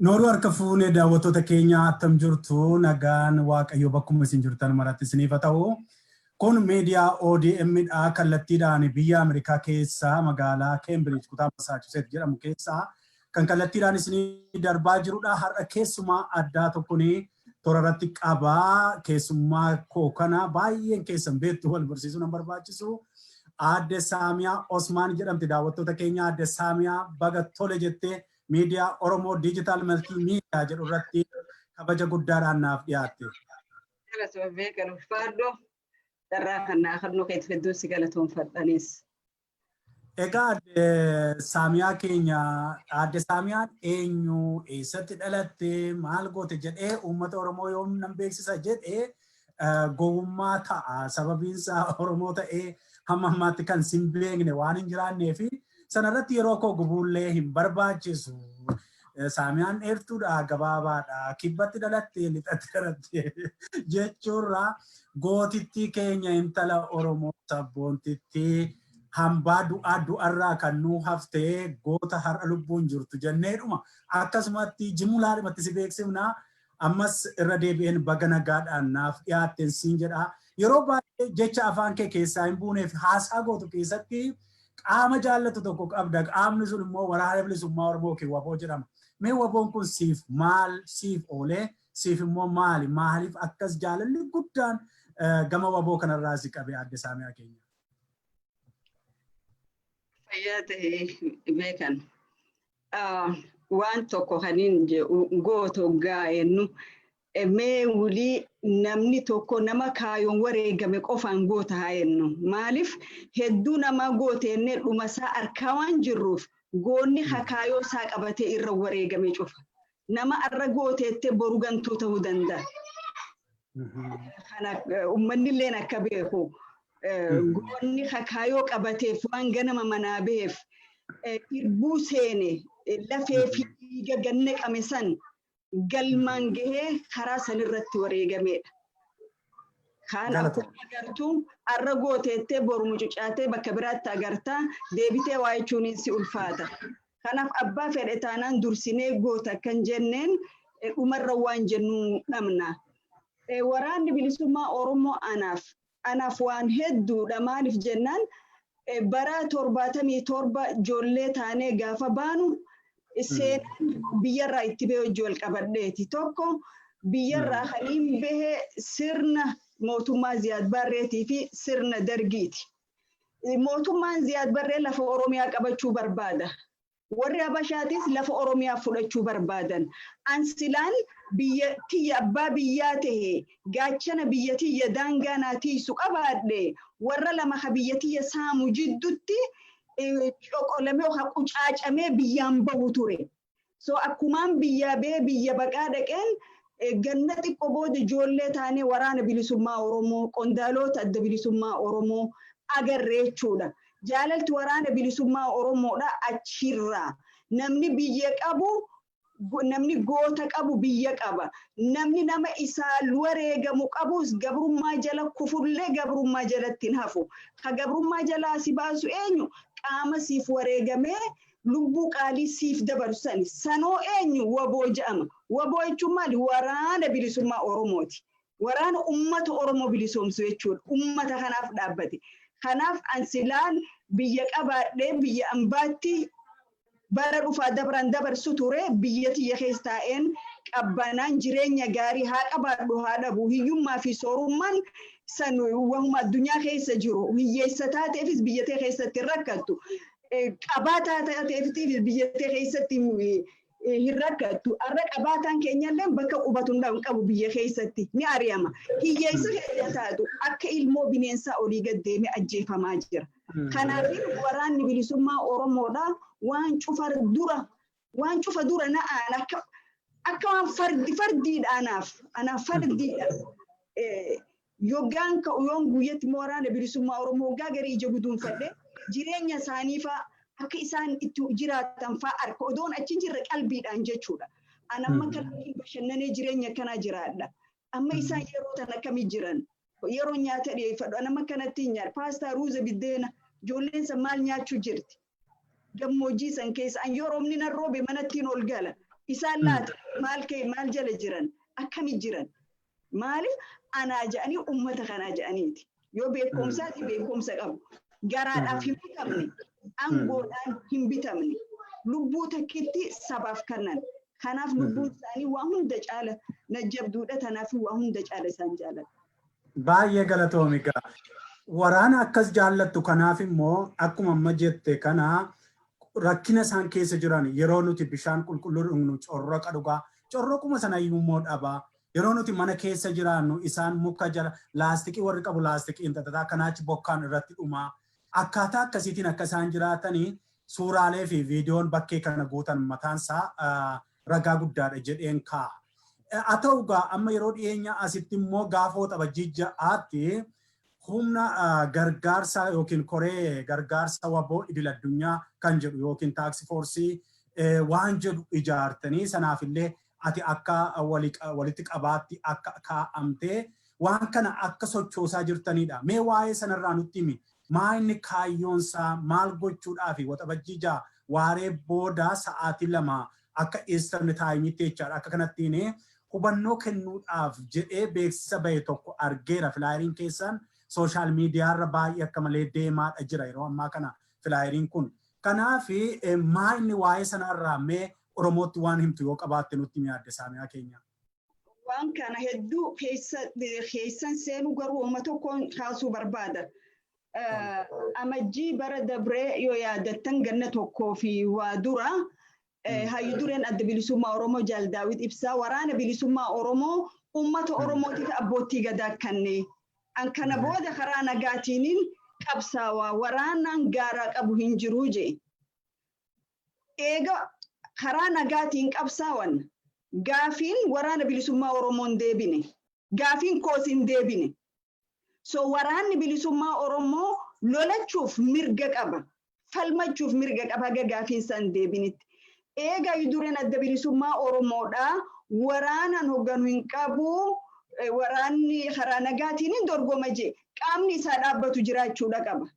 Nooruu harka fuunee daawwattoota keenya, attam jirtu? Nagaan Waaqayyo bakkuma isin jirtan maratti isiniif haa ta'u. Kun miidiyaa ODM dha. Kallattiidhaan biyya Ameerikaa keessaa magaalaa Cambridge, kutaa Massachusetts jedhamu keessaa kan kallattiidhaan isinii darbaa jirudha. Har'a keessumaa addaa tokkoon toora irratti qaba. Keessummaa koo kana baay'een keessan beektu, wal barsiisuu nan barbaachisu. Aadde Saamiyaa Osmaan jedhamti, daawwattoota keenya. Aadde Saamiyaa, baga tole jettee miidiyaa Oromoo Digital Multimedia jedhu irratti kabaja guddaadhaan naaf dhiyaatte. Galatoo beekan, ulfaadho. Carraa kan naa kennuu keetiif hedduun si galatoonfadhanis. Egaa Aadde Saamiyaa keenya, Aadde Saamiyaan eenyu, eessatti dhalatte, maal goote jedhee uummata Oromoo yoom nan beeksisa jedhee gowwummaa ta'a. Sababiin isaa Oromoo ta'ee hamma ammaatti kan sin beekne waan hin jiraannee fi sanarratti yeroo koo gubuullee hin barbaachisu. Saamiyaan dheertuudha, gabaabaadha, kibbatti dhalatte, lixatti dhalatte jechuurraa gootittii keenya, intala Oromoo sabboontittii, hambaa du'aa du'arraa kan nuu haftee, goota har'a lubbuun jirtu jenneedhuma akkasumatti jimulaadhumatti si beeksifna. Ammas irra deebi'een baga nagaadhaan naaf dhiyaatteen siin jedha. Yeroo baay'ee jecha afaan kee keessaa hin buuneef haasaa gootu keessatti qaama jaallatu tokko qabda. Qaamni sun immoo Waraana Bilisummaa Oromoo yookiin WABOO jedhama. Mee WABOOn kun siif maal siif oolee, siif immoo maali? Maaliif akkas jaalalli guddaan gama WABOO kanarraa si qabe, Aadde Saamiyaa keenya? Fayyaa ta'e beekan. Waan tokko kaniin gootu gaa'ennu, mee wulii namni tokko nama kaayoon wareegame qofaan goota haa jennu. Maaliif hedduu namaa gooteennee dhumasaa harkaa waan jirruuf, goonni hakaayoo isaa qabatee irra wareegame cufa. Nama arra gooteettee boru gantuu ta'uu danda'a. Kana uummanni illeen akka beeku, goonni hakaayoo qabateef waan ganama manaa beef irbuu seene, lafee fi dhiiga gannaqame san galmaan gahee karaa sanirratti wareegameedha. Kaan akkuma agartuu arra gooteettee boru mucucaatee bakka biraatti agartaa, deebitee waa jechuun si ulfaata. Kanaaf abbaa fedhe taanaan dursinee goota kan jenneen dhumarra waan jennu dhabna. Waraanni Bilisummaa Oromoo anaaf waan hedduudha. Maaliif jennaan, bara 77 ijoollee taanee gaafa baanu seenaan biyyarraa itti bahee hojii wal qabadheeti. Tokko, biyyarraa kaniin bahe sirna mootummaa Ziyaad Barreetii fi sirna Dargiiti. Mootummaan Ziyaad Barree lafa Oromiyaa qabachuu barbaada. Warri Habashaatis lafa Oromiyaa fudhachuu barbaadan. Ansilaan biyya tiyya, abbaa biyyaa tahe, gaachana biyya tiyya daangaa naa tiisu qabaadhe, warra lama ka biyya tiyya saamu jiddutti coqolamee yookaan qucaacamee biyyaan bahu ture. So akkumaan biyyaa bahee biyya baqaa dhaqeen, ganna xiqqoo booda ijoollee taanee Waraana Bilisummaa Oromoo, qondaalota Adda Bilisummaa Oromoo agarre jechuudha. Jaalalti Waraana Bilisummaa Oromoodha achirraa. Namni biyya qabu, namni goota qabu biyya qaba. Namni nama isaa wareegamu qabus gabrummaa jala kufullee gabrummaa jalatti hin hafu. Ka gabrummaa jalaa si baasu eenyu? Qaama siif wareegamee lubbuu qaalii siif dabarsu sani. Sanoo eenyu? WABOO jedhama. WABOO jechuun maali? Waraana Bilisummaa Oromooti. Waraana ummata Oromoo bilisoomsu jechuudha. Ummata kanaaf dhaabbate. Kanaaf ansilaan biyya qabaadhee biyya ambaatti bara dhufaa dabraan dabarsu ture, biyya tiyya keessa taa'een qabbanaan jireenya gaarii haa qabaadhu haa dhabu, hiyyummaa fi soorummaan san wahuma addunyaa keessa jiru. Hiyyeessa taateefis biyya tee keessatti hin rakkattu, qabaataa taateefis biyya tee keessatti Hin rakkattu. Har'a qabaataan keenyallee bakka qubatu hin qabu biyya keessatti ni ari'ama. Hiyyeessa keenya taatu akka ilmoo bineensaa olii gad deemee ajjeefamaa jira. Kanaaf waraanni bilisummaa Oromoodhaa waan cufa dura na'aan akka waan fardi fardiidha, anaaf fardiidha. Yoggaan ka'u yoon guyyatti immoo waraana bilisummaa Oromoo hoggaa garii ija guduunfadhe, jireenya isaanii fa'aa akka isaan itti jiraatan fa'aa arka, odoon achi hin jirre qalbiidhaan jechuudha. Ani amma kallattiin bashannanee jireenya akkanaa jiraadha. Amma isaan yeroo tan akkamii jiran? Yeroo nyaata dhiyeeffadhu, ani amma kanatti hin nyaadha. Paastaa, ruuza, biddeena, ijoolleen san maal nyaachuu jirti? Gammoojjii san keessa an yoo roobni nan roobe manattiin ol gala. Isaan laata maal ka'e, maal jala jiran, akkamii jiran? Maaliif anaa jedhanii, uummata kanaa jedhaniiti. Yoo beekumsaati beekumsa qabu. Garaadhaaf hin bitamne, aangoodhaan hin bitamne. Lubbuu takkitti sabaaf kennan. Kanaaf lubbuun isaanii waa hunda caala najjabduudha. Kanaaf waa hunda caala isaan jaalladha. Baay'ee galatoomi gaa. Waraana akkas jaallattu kanaaf immoo akkuma amma jette kana, rakkina isaan keessa jiran, yeroo nuti bishaan qulqulluu dhugnu corroqa dhugaa, corroquma sana iyyuu immoo dhabaa. Yeroo nuti mana keessa jiraannu isaan muka jala laastikii, warri qabu laastikii hin xaxataa, kanaachi bokkaan irratti dhumaa. Akkaataa akkasiitiin akka isaan jiraatanii suuraalee fi viidiyoon bakkee kana guutan mataansaa ragaa guddaadha jedheen kaa'a. Haa ta'u gaa, amma yeroo dhiyeenya asitti immoo gaafa Waxabajjii 6tti humna gargaarsa yookiin koree gargaarsa WBO idil addunyaa kan jedhu yookiin task force waan jedhu ijaartanii, sanaaf illee ati akka walitti qabaatti akka kaa'amtee waan kana akka sochoosaa jirtanidha. Mee waa'ee sanarraa nutti himi. Maa inni kaayyoonsaa maal gochuudhaafi Waxabajjii 6 waaree booda sa'aatii 2 akka Eastern Timeitti jechaadha. Akka kanattiin hubannoo kennuudhaaf jedhee beeksisa bahe tokko argeera. Flyeriin keessan social mediarra baay'ee akka malee deemaadha jira yeroo ammaa kana flyeriin kun. Kanaaf maa inni waa'ee sanarraa mee Oromootti waan himtu yoo qabaatte nutti himi, adde Saamiyaa keenya. Waan kana hedduu keessan seenuu, garuu uummata tokkoon kaasuu barbaada. Amajjii bara dabree yoo yaadattan, ganna tokkoo fi waa dura, hayyu dureen adda bilisummaa Oromoo Jaal Daawit Ibsaa waraana bilisummaa Oromoo uummata Oromootiif abbootii gadaa kenne. An kana booda karaa nagaatiiniin qabsaawaa, waraanaan gaaraa qabu hin jiruu jee. Eega karaa nagaatiin qabsaawan, gaafiin waraana bilisummaa Oromoo hin deebine. Gaafiin koos hin deebine. So waraanni bilisummaa Oromoo lolachuuf mirga qaba. Falmachuuf mirga qaba haga gaafiin isaan hin deebinitti. Eega dureen adda bilisummaa Oromoodhaa waraanaan hoogganu hin qabu, waraanni karaa nagaatiin hin dorgoma jee, qaamni isaa dhaabbatu jiraachuudha qaba.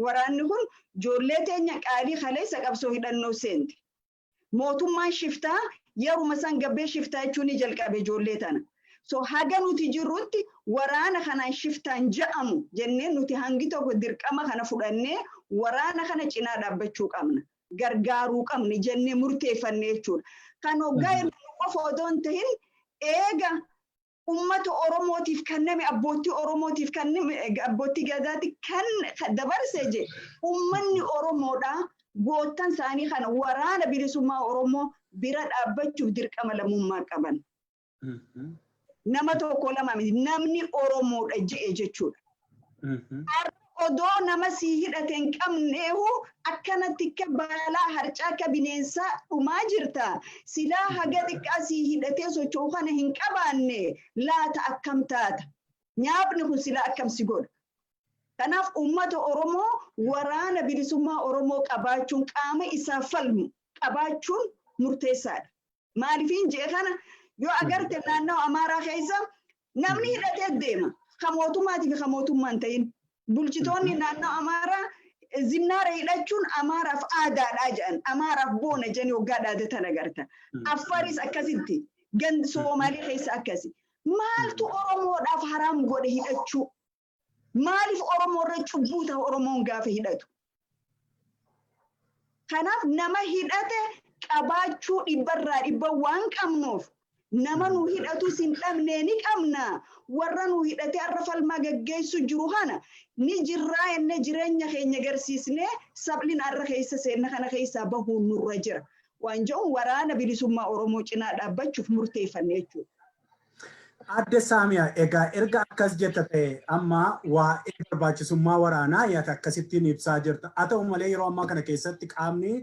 Waraanni kun ijoollee teenya qaalii kaleessa qabsoo hidhannoo seente. Mootummaan shiftaa yeruma san gabbee shiftaa jechuun ni jalqabe ijoollee tana. So haga nuti jirrutti waraana kanaan shiftaan ja'amu jennee, nuti hangi tokko dirqama kana fudhannee waraana kana cinaa dhaabbachuu qabna. Gargaaruu qabna jennee murteeffanne jechuudha. Kan hoggaa qofa odoo hin tahin, eega ummata Oromootiif kenname, abbootii Oromootiif kenname, abbootii gadaatti kan dabarse je, ummanni Oromoodhaa goottan isaanii kana waraana bilisummaa Oromoo bira dhaabbachuuf dirqama lammummaa qaban. Nama tokko lama miti, namni Oromoodha je'e jechuudha. Odoo nama sii hidhate hin qabneehu akkanatti akka baalaa harcaa, akka bineensaa dhumaa jirta. Silaa haga xiqqaa sii hidhatee socho'u kana hin qabaanne laata akkam taata? Nyaapni kun silaa akkam si godha? Kanaaf uummata Oromoo waraana bilisummaa Oromoo qabaachuun, qaama isaa falmu qabaachuun murteessaadha. Maaliifin jee kana, yoo agarte naannoo Amaaraa keessa namni hidhatee deema. Ka mootummaatii fi ka mootummaa hin ta'in. Bulchitoonni naannoo Amaaraa zinnaara hidhachuun Amaaraaf aadaadha jedhan. Amaaraaf boona jedhanii waggaa dhaadatan agarta. Affaris akkasitti. Gandi Soomaalii keessa akkasi. Maaltu Oromoodhaaf haraam godhe hidhachuu? Maaliif Oromoo irra cubbuu ta'a Oromoon gaafa hidhatu? Kanaaf nama hidhate qabaachuu dhibbarraa dhibba waan qabnuuf, nama nu hidhatus hin dhabne ni qabna. Warra nu hidhate har'a falmaa gaggeessu jiru kana ni jirraa jennee jireenya keenya agarsiisnee sablin har'a keessa seenna kana keessaa bahuun nurra jira. Waan jedhu waraana bilisummaa Oromoo cinaa dhaabbachuuf murteeffanne jechuudha. Adde Saamiyaa, egaa erga akkas jetta ta'e, amma waa'ee barbaachisummaa waraanaa yaada akkasittiin ibsaa jirta. Haa ta'u malee, yeroo ammaa kana keessatti qaamni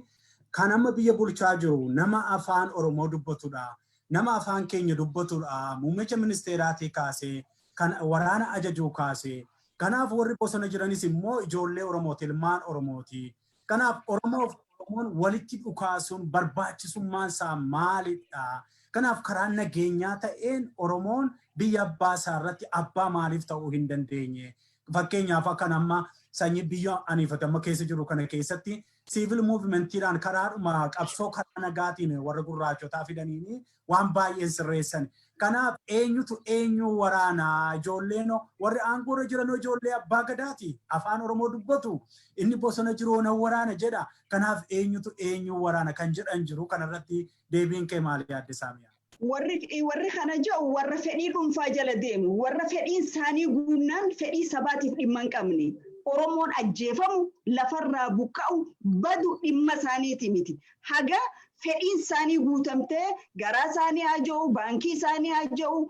kan amma biyya bulchaa jiru nama afaan Oromoo dubbatudha. Nama afaan keenya dubbatudha. Muummicha ministeeraatii kaasee, kan waraana ajajuu kaasee. Kanaaf warri bosona jiranis immoo ijoollee Oromooti, ilmaan Oromooti. Kanaaf Oromoof Oromoon walitti dhukaasuun barbaachisummaan isaa maalidha? Kanaaf karaa nageenyaa ta'een Oromoon biyya abbaa isaa irratti abbaa maaliif ta'uu hin dandeenye? Fakkeenyaaf, akkan amma sanyii biyya aniifate amma keessa jiru kana keessatti civil movementiidhaan, karaadhuma qabsoo karaa nagaatiin warra gurraachotaa fidaniini waan baay'een sirreessan. Kanaaf eenyutu eenyu waraanaa? Ijoolleen warri aangoorra jiran ijoollee abbaa gadaati. Afaan Oromoo dubbatu. Inni bosona jiru na waraana jedha. Kanaaf eenyutu eenyu waraana kan jedhan jiru. Kanarratti deebiin kee maali, Adde Saamiyaa? Warri kana jedhu warra fedhii dhuunfaa jala deemu, warra fedhiin isaanii guunnaan fedhii sabaatiif dhimma hin qabne. Oromoon ajjeefamu, lafarraa buqqa'u, badu dhimma isaaniiti miti. Haga fedhiin isaanii guutamtee garaa isaanii haa ji'u, baankii isaanii haa ji'u,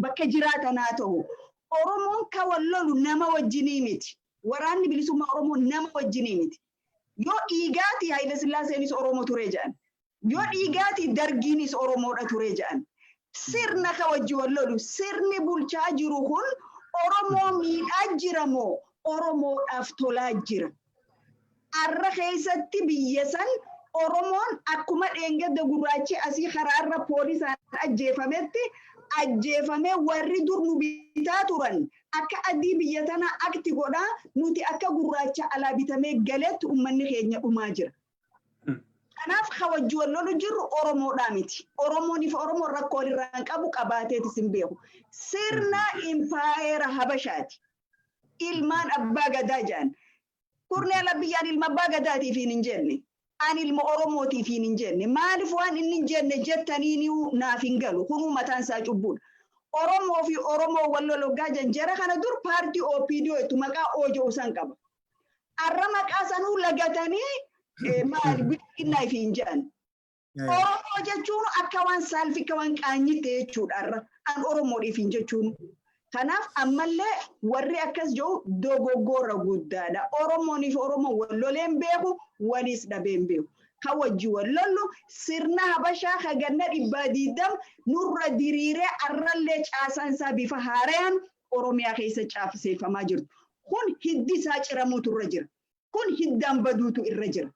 bakka jiraatan haa ta'u. Oromoon ka wal lolu nama wajjinii miti. Waraanni bilisummaa Oromoo nama wajjinii miti. Yoo dhiigaati Haayile Sillaaseenis Oromoo ture jedhan. Yoo dhiigaati Dargiinis Oromoodha ture jedhan. Sirna ka wajji wal lolu, sirni bulchaa jiru kun Oromoo miidhaa jira moo Oromoodhaaf tolaa jira? Arra keessatti biyya san Oromoon akkuma dheengadda gurraachi asii karaarra poolisaan ajjeefametti ajjeefamee, warri dur nu bitaa turan akka adii biyya tanaa akti godhaa, nuti akka gurraacha alaa bitamee galetti uummanni keenya dhumaa jira. Kanaaf ka wajji wal lolu jirru Oromoodhaa miti. Oromoon ifa Oromoon rakkoo walirraa hin qabu, qabaateetis hin beeku. Sirna impaayera Habashaati. Ilmaan abbaa gadaa jedhan. Kurneel biyyaan ilma abbaa gadaatiif hin jenne. Ani ilma Oromootiif hin jenne. Maaliif waan inni hin jenne jettaniin naaf hin galu. Kunuu mataan isaa cubbuudha. Oromoo fi Oromoo wal lologgaa jan, jara kana dur paartii OPDO jettu maqaa O jedhu san qaba. Arra maqaa sanuu lagatanii maali bilxiginnaa ifiin jedhan. Oromoo jechuun akka waan saalfi, akka waan qaanyitte jechuudha arra. An Oromoodhiif hin jechuun. Kanaaf ammallee warri akkas jiru dogoggora guddaadha. Oromooniif Oromoon wal loleen beeku, waliis dhabeen beeku. Kan wajji wal lollu sirna Habashaa ka ganna 120 nurra diriiree, arrallee caasaan isaa bifa haarayaan Oromiyaa keessa caafseeffamaa jirtu. Kun hiddi isaa ciramuutu irra jira. Kun hiddaan baduutu irra jira.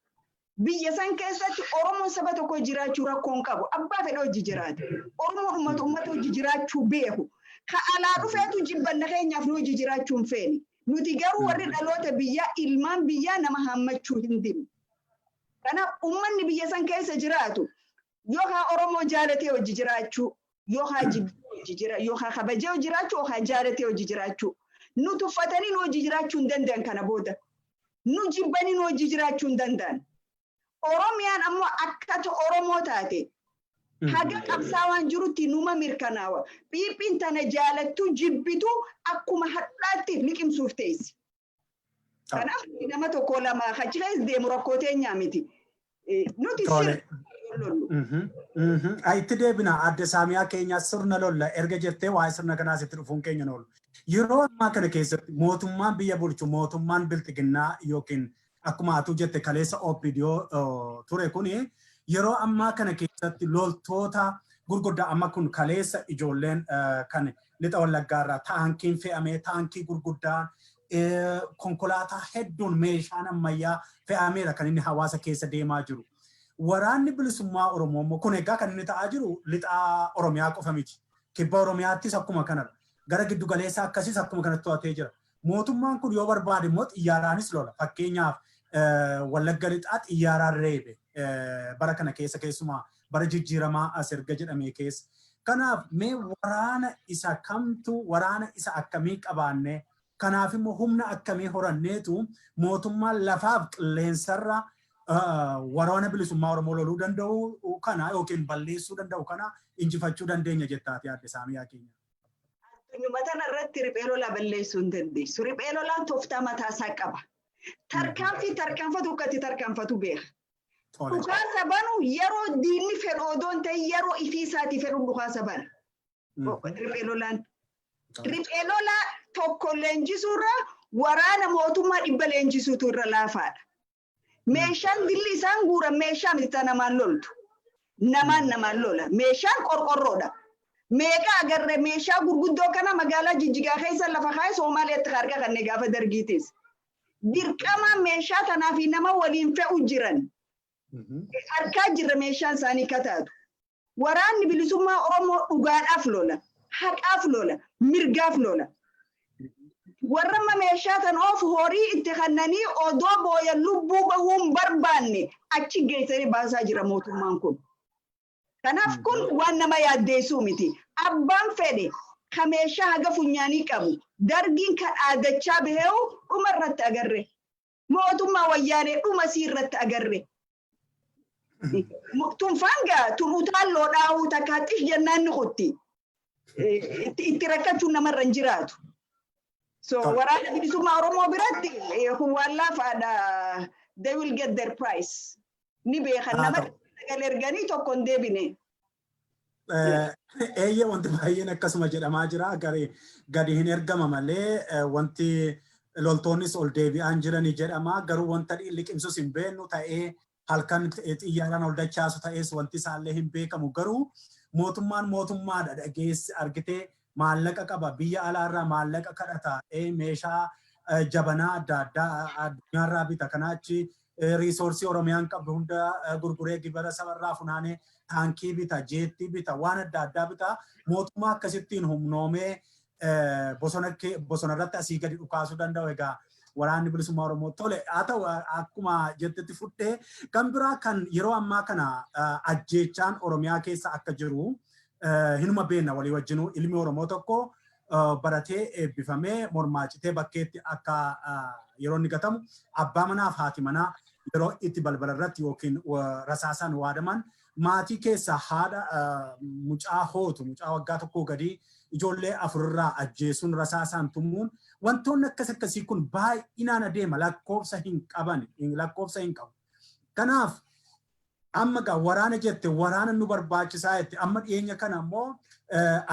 Biyya san keessatti Oromoon saba tokko jiraachuu rakkoon qabu. Abbaa fedhe hojii jiraata. Oromoon uummata hojii jiraachuu beeku. Ka alaa dhufeetu jibbanna keenyaaf nu hojii jiraachuu hin feene. Nuti garuu warri dhaloota biyyaa, ilmaan biyyaa, nama hammachuu hin dinne. Kanaaf uummanni biyya san keessa jiraatu yookaan Oromoo jaalatee hojii jiraachuu, yookaan jibbee hojii jira, yookaan kabajee hojii jiraachuu, yookaan jaalatee hojii jiraachuu. Nu tuffatanii nu hojii jiraachuu hin danda'an kana booda. Nu jibbanii nu hojii jiraachuu hin danda'an. Oromiyaan ammoo akkata Oromoo taate haga qabsaawaan jirutti numa mirkanaawa. Phiiphiin tana jaalattu jibbitu akkuma hadhaatti liqimsuuf teessi. Kanaaf nama tokko lama achi keessa deemu rakkoo teenyaa miti. Nuti sirna lollu. Itti deebina, Adde Saamiyaa keenya. Sirna lolla erga jettee, waa'ee sirna kanaas itti dhufuun keenya oolu. Yeroo ammaa kana keessatti mootummaan biyya bulchu, mootummaan bilxiginnaa yookiin akkuma atuu jette kaleessa OPDO ture kuni, yeroo ammaa kana keessatti loltoota gurguddaa amma kun kaleessa ijoolleen kan lixa Wallaggaa irraa taankiin fe'amee, taankii gurguddaan, konkolaataa hedduun, meeshaan ammayyaa fe'ameera kan inni hawaasa keessa deemaa jiru. Waraanni bilisummaa Oromoo immoo kun egaa kan inni ta'aa jiru lixa Oromiyaa qofa miti. Kibba Oromiyaattis akkuma kanadha. Gara giddu galeessa akkasiis akkuma kanatti to'atee jira. Mootummaan kun yoo barbaade immoo xiyyaaraanis lola. Fakkeenyaaf, Wallagga lixaa xiyyaaraan reebe bara kana keessa, keessumaa bara jijjiiramaa as erga jedhame keessa. Kanaaf mee waraana isa kamtu, waraana isa akkamii qabaanne, kanaaf immoo humna akkamii horanneetu mootummaan lafaaf qilleensarra waraana bilisummaa Oromoo loluu danda'u kana yookiin balleessuu danda'u kana injifachuu dandeenya jettaati, Adde Saamiyaa keenya? Addunyaa tana irratti riphee lolaa balleessuu hin dandeessu. Riphee lolaan tooftaa mataasaa qaba. Tarkaanfii tarkaanfatu akka itti tarkaanfatu beeka. Dhukaasa banu yeroo diinni fedhu odoo hin ta'in, yeroo ifii isaatii fedhu dhukaasa bana. Riphee lolaan. Riphee lolaa tokko leenjisuurra waraana mootummaa 100 leenjisuutu irra laafaadha. Meeshaan dilli isaan guuran meeshaa miti namaan loltu. Namaan namaan lola. Meeshaan qorqorroodha. Meeqa agarre, meeshaa gurguddoo kana magaalaa Jijjigaa keessa lafa kaa'e Soomaaliyaatti harka kanneen gaafa Dargiitis. Dirqama meeshaa tanaa fi nama waliin fe'u jiran. Harkaa jirra meeshaan isaanii kataatu. Waraanni bilisummaa Oromoo dhugaadhaaf lola. Haqaaf lola. Mirgaaf lola. Warra amma meeshaa tan oofu horii itti kennanii odoo booyan lubbuu bahuun barbaanne achi geessanii baasaa jira mootummaan kun. Kanaaf kun waan nama yaaddeessuu miti. Abbaan fedhe ka meeshaa haga funyaanii qabu Dargiin kan dhaadachaa baheewu dhuma irratti agarre. Mootummaa Wayyaanee dhuma sii irratti agarre. Tunfaan gaa tun utaalloo dhaahuu takkaa xish jennaan ni kutti. Itti rakkachuun namarra hin jiraatu. So waraana bilisummaa Oromoo biratti kun waan laafaadha. They will get their price. Ni beekan, nama 9 erganii tokko hin deebine. Eeyyee, wanti baay'een akkasuma jedhamaa jira. Gadi hin ergama malee wanti loltoonnis ol deebi'aan jiranii jedhama. Garuu wanta liqimsus hin beeknu ta'ee, halkan xiyyaaraan ol dachaasu ta'es, wanti isaallee hin beekamu. Garuu mootummaan mootummaadha, dhageessi argitee, maallaqa qaba, biyya alaarraa maallaqa kadhata, meeshaa jabanaa adda addaa addunyaarraa bita. Kanaachi resource Oromiyaan qabdu hunda gurguree, gibira sabarraa funaanee taankii bita, jeettii bita, waan adda addaa bita. Mootummaa akkasittiin humnoomee bosona irratti asii gadi dhukaasuu danda'u egaa waraanni bilisummaa Oromoo. Tole, haa ta'u, akkuma jettetti fudhee, kan biraa kan yeroo ammaa kana ajjeechaan Oromiyaa keessa akka jiru hinuma beekna walii wajjinuu. Ilmi Oromoo tokko baratee eebbifamee mormaa citee bakkeetti akka yeroo inni gatamu, abbaa manaaf haati manaa yeroo itti balbala irratti yookiin rasaasaan waadaman, maatii keessaa haadha mucaa hootu, mucaa waggaa 1 gadii, ijoollee afurirraa ajjeesuun, rasaasaan tumuun, wantoonni akkas akkasii kun baay'inaan adeema, lakkoofsa hin qaban, lakkoofsa hin qabu. Kanaaf amma gaa waraana jette, waraana nu barbaachisaa jette. Amma dhiyeenya kana immoo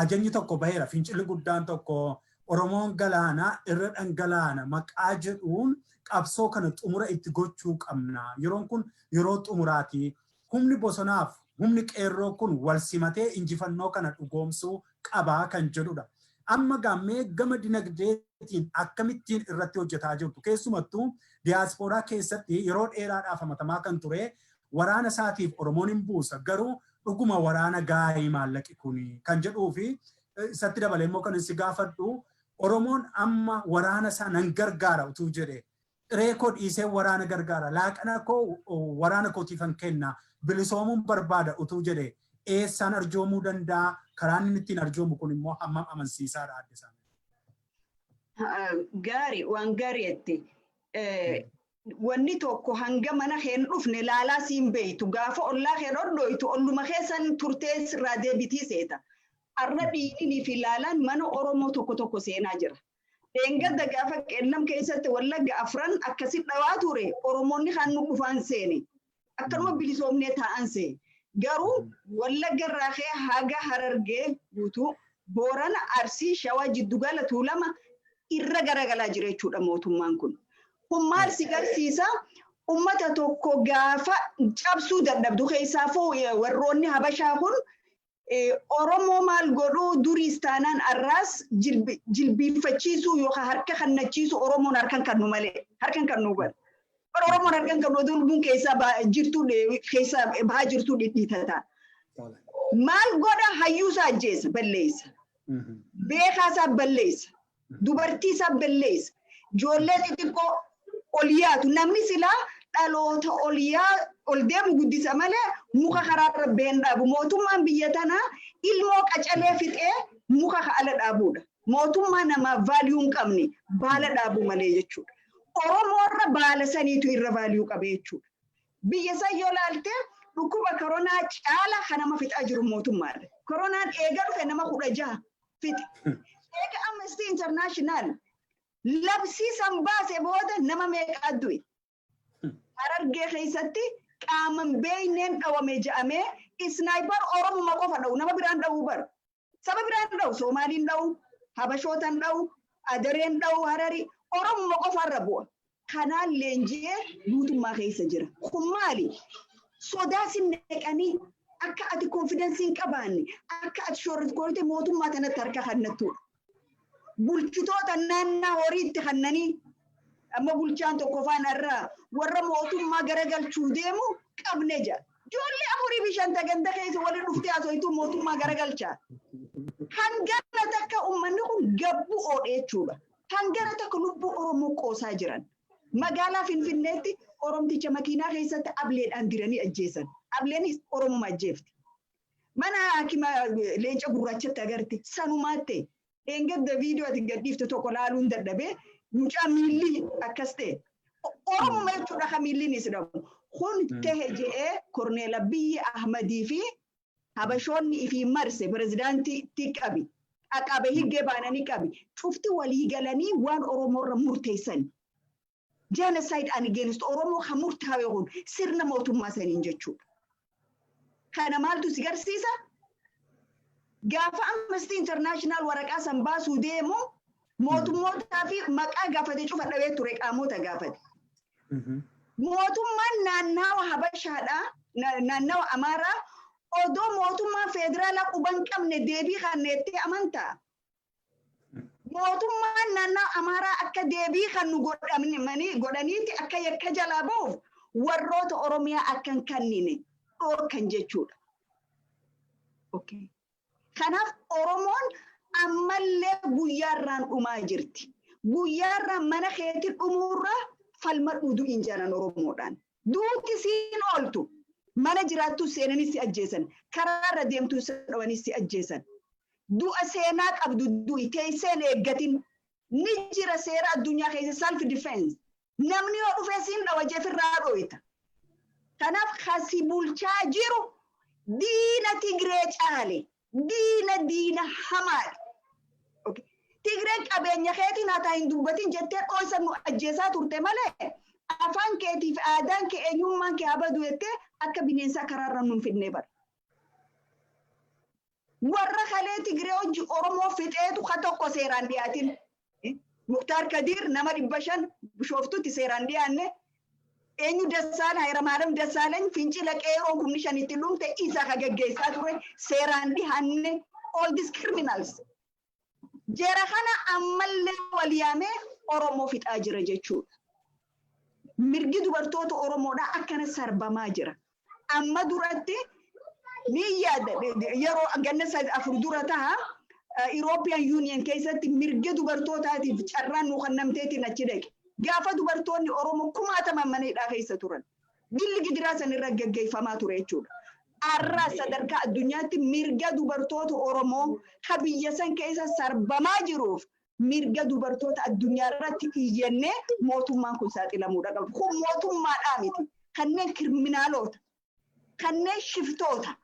ajajni tokko baheera. Fincilli guddaan tokko Oromoon galaana irra dhangalaana maqaa jedhuun qabsoo kana xumura itti gochuu qabna. Yeroon kun yeroo xumuraati. Humni bosonaaf humni qeerroo kun wal simatee injifannoo kana dhugoomsuu qabaa kan jedhudha. Amma gaammee gama dinagdeetiin akkamittiin irratti hojjetaa jirtu? Keessumattuu diyaaspooraa keessatti yeroo dheeraadhaaf hamatamaa kan ture waraana isaatiif Oromoon hin buusa, garuu dhuguma waraana gaarii maallaqi kuni kan jedhuu fi isatti dabalee immoo kan si gaafadhu, Oromoon amma waraana isaa nan gargaara utuu jedhe, ciree koo dhiisee waraana gargaara, laaqana koo waraana kootiifan kenna, bilisoomuun barbaada utuu jedhe, eessaan arjoomuu danda'a? Karaan inni ittiin arjoomu kun immoo hammam amansiisaadha, adde isaanii? Gaarii, waan gaarii jetti. Wanni tokko hanga mana keen dhufne laalaa siin beeytu, gaafa ollaa kee dhodhoytu olluma keessan turtee sirraa deebitii seeta. Arra dhiininii fi laalaan mana Oromoo tokko tokko seenaa jira. Dheengadda gaafa Qeellam keessatti Wallagga afran akkasi dhawaa ture, Oromoonni kan nu dhufaan seene. Akkanuma bilisoomnee taa'an seene. Garuu Wallagga irraa kee haga Harargee guutuu, Boorana, Arsii, Shawaa, Jiddugala, Tuulama irra garagalaa jira jechuudha mootummaan kun. Kun maal si garsiisa? Ummata tokko gaafa cabsuu dadhabdu, keessaafuu warroonni Habashaa kun Oromoo maal godhuu? Duriis taanaan arraas jilbiinfachiisuu yookaan harka kannachiisuu. Oromoon harkan kannu malee harkan kannu bara. Bara Oromoon harkan kannu oduu lubbuun keessaa jirtu keessaa bahaa jirtu dhidhiitata. Maal godha? Hayyuu isaa ajjeesa, balleessa. Beekaa isaa balleessa. Dubartii isaa balleessa. Ijoollee xixiqqoo ol yaatu, namni silaa dhaloota ol yaa ol deemu guddisa malee muka karaarra been dhaabu. Mootummaan biyya tanaa ilmoo qacalee fixee muka ala dhaabuudha. Mootummaa namaa value hin qabne, baala dhaabu malee jechuudha. Oromoorra baala saniitu irra value qabe jechuudha. Biyya san yoo laalte, dhukkuba koronaa caala kan nama fixaa jiru mootummaadha. Koronaan eega dhufe nama 16 fixe. Eega Amnesty International labsii san baase booda nama meeqaa du'e? Harargee keessatti Qaaman beeyneen dhawame je'amee sniper Oromuma qofa dha'u, nama biraan dha'uu bar. Saba biraan dha'u, Soomaaliin dha'u, Habashootan dha'u, Adareen dha'u, Harari, Oromuma qofarra bu'a. Kanaan leenji'ee guutummaa keessa jira. Kun maali? Sodaa sin naqanii akka ati confidence hin qabaanne, akka ati shororkoorite mootummaa kanatti harka kennattudha. Bulchitoota naannaa horiitti kennanii amma bulchaan tokko faan irraa warra mootummaa garagalchuu deemu qabne jira. Ijoollee afurii fi shanta ganda keessa waliin dhuftee haasoftuu mootummaa garagalchaa. Hangana takka uummanni kun gabbu oodhe jechuudha. Hangana takka lubbuu Oromoo qoosaa jiran. Magaalaa Finfinneetti Oromticha makiinaa keessatti ableedhaan diranii ajjeesan. Ableenis Oromuma ajjeefti. Mana hakima leenca gurraachatti agarte sanumaatti dheengadda viidiyoo ati gadhiifte tokko laaluun dadhabee mucaa miilli akkas ta'e. Oromuma jechuudha kan miilliin dhabu. Kun tahe je'ee Korneel Abiyyi Ahmadii fi Habashoonni ifii marse pirezidaantii qabi. Aqabe higgee baananii qabi. Cufti walii galanii waan Oromoorra murteessan. Genocide against Oromoo kan murtaa'e kun sirna mootummaa saniin jechuudha. Kana maaltu si garsiisa? Gaafa Amnesty International waraqaa san baasuu deemu mootummootaa fi maqaa gaafate cufa dhabee ture, qaamota gaafate. Mootummaan naannawa Habashaadhaa, naannawa Amaaraa odoo mootummaan federaalaa quban qabne deebii kanneettee amantaa? Mootummaan naannawa Amaaraa akka deebii kan nu godhaniiti akka yakka jalaa ba'uuf warroota Oromiyaa akka hin kennine dhoorkan jechuudha. Kanaaf Oromoon ammallee guyyaarraan dhumaa jirti. Guyyaarraan mana keetti dhumuurra falmadhuu du'in jedhan Oromoodhaan. Duuti siin ooltu. Mana jiraattu seenanii si ajjeesan. Karaarra deemtuu si dhawanii si ajjeesan. Du'a seenaa qabdu du'i teesseen eeggatin. Ni jira seera addunyaa keessa self defense. Namni yoo dhufee siin dhawa jeefirraa dhooyta. Kanaaf kasi bulchaa jiru diina Tigree caale. Diina diina hamaadha. Tigreen qabeenya keetiin haa hin dubbatin jettee dhooysa nu ajjeesaa turte malee afaan keetii fi aadaan kee, eenyummaan kee habadu jettee akka bineensaa karaarra nun fidnee bara. Warra kalee Tigree hojii Oromoo fixeetu ka tokko seeraan dhiyaatin. Muktaar Kadiir nama 500 Bishooftutti seeraan dhiyaanne. Eenyu, Dassaan Hayiramaariyaam Dassaalany fincila qeeroo 5000tti dhumte isa ka geggeessaa ture seeraan dhiyaanne, all these criminals. Jara kana ammallee wal yaamee Oromoo fixaa jira jechuudha. Mirgi dubartoota Oromoodhaa akkana sarbamaa jira. Amma duratti ni yaada, yeroo ganna 4 dura taha, European Union keessatti mirga dubartootaatiif carraan nu kennamteetiin achi dhaqe. Gaafa dubartoonni Oromoo kumaataman mana hidhaa keessa turan. Dilli gidiraa sanirra gaggeeffamaa ture jechuudha. Har'a sadarkaa addunyaatti mirga dubartoota Oromoo ka biyya san keessa sarbamaa jiruuf mirga dubartoota addunyaa irratti iyyannee mootummaan kun saaxilamuudha qaba. Kun mootummaadhaa miti. Kanneen criminaloota. Kanneen shiftoota.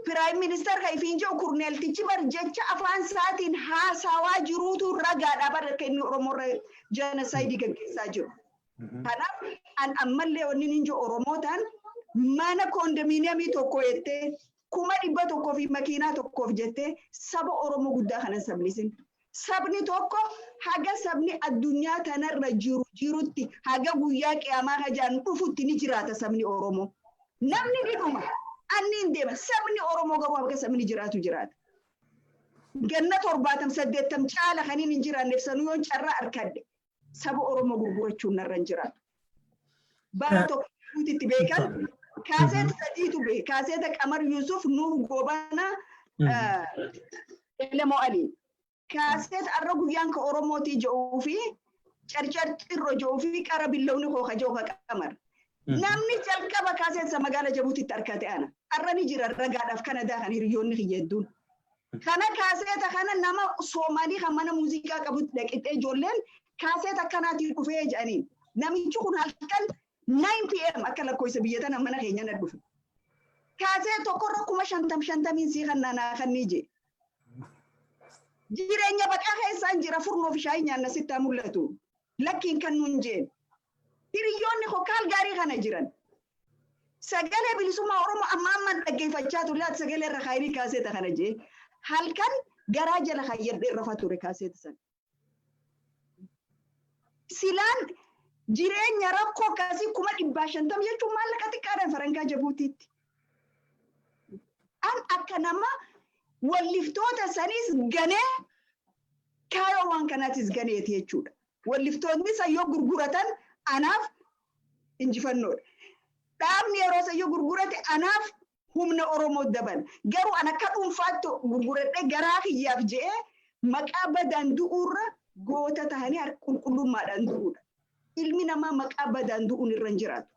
Prime Minister kan ifiin jiru kurneeltichi bar jecha afaan isaatiin haasawaa jiruutu ragaadha bar akka inni Oromoo irra genocide gaggeessaa jiru. Kanaaf an ammallee wanni inni jiru Oromootaan mana condominium tokko jettee 100,000 fi makiinaa tokkoof jettee saba Oromoo guddaa kana sablisin. Sabni tokko haga sabni addunyaa tanarra jiru jirutti, haga guyyaa qiyaamaa hajaan dhufutti ni jiraata sabni Oromoo. Namni ni dhuma. Anni hin deema. Sabni Oromoo garuu haga sabni jiraatu jiraata. Ganna 70 80 caala kaniin hin jiraanneef sanuu yoon carraa arkadde saba Oromoo gurgurachuun narra hin jiraatu. Bara tokko itti beekan kaaseeta sadiitu beeke. Kaaseeta Qamar Yusuf, Nuur Goobana, Elemoo Alii. Kaaseeta arra guyyaan ka Oromootii jedhuu fi carcar xirro jedhuu fi qara billawni koo ka jedhu ka Qamar. Namni jalqaba kaaseeta magaala Jabuutitti argate ana. Arra ni jira ragaadhaaf Kanadaa kan hiriyoonni kiyya hedduun. Kana kaaseeta kana nama Soomaalii kan mana muuziqaa qabutti dhaqixee ijoolleen kaaseeta akkanaatiin dhufee jedhaniin. Namichi kun halkan 9 p.m. akka lakkoofsa biyya tana mana keenya na dhufe. Kaasee tokkorra 50,000 50,000 sii kan naanaa kan ni jee. Jireenya baqaa keessaan jira, furnoo fi shaayii nyaanna sittaa mul'atu. Lakkiin kan nuun jeen. Hiriyoonni koo Kaalgaarii kana jiran. Sagalee Bilisummaa Oromoo amma amman dhaggeeffachaa ture, laata sagalee irra kaayinii kaaseeta kana jee halkan garaa jala kayyadhee rafa ture kaaseeta sana. Silaan jireenya rakkoo akkasii 50,000 jechuun maallaqa xiqqaadhaan farankaa Jabuutiitti. An akka nama walliftoota sanis ganee, kaayoo waan kanaatis ganeeti jechuudha. Walliftoonni san yoo gurguratan anaaf injifannoodha. Dhaabni yeroo san yoo gurgurate anaaf humna Oromoo dabala. Garuu an akka dhuunfaatti gurguradhee garaa kiyyaaf je'ee maqaa badaan du'uurra goota tahanii qulqullummaadhaan du'uudha. Ilmi namaa maqaa badaan du'uun irra hin jiraatu.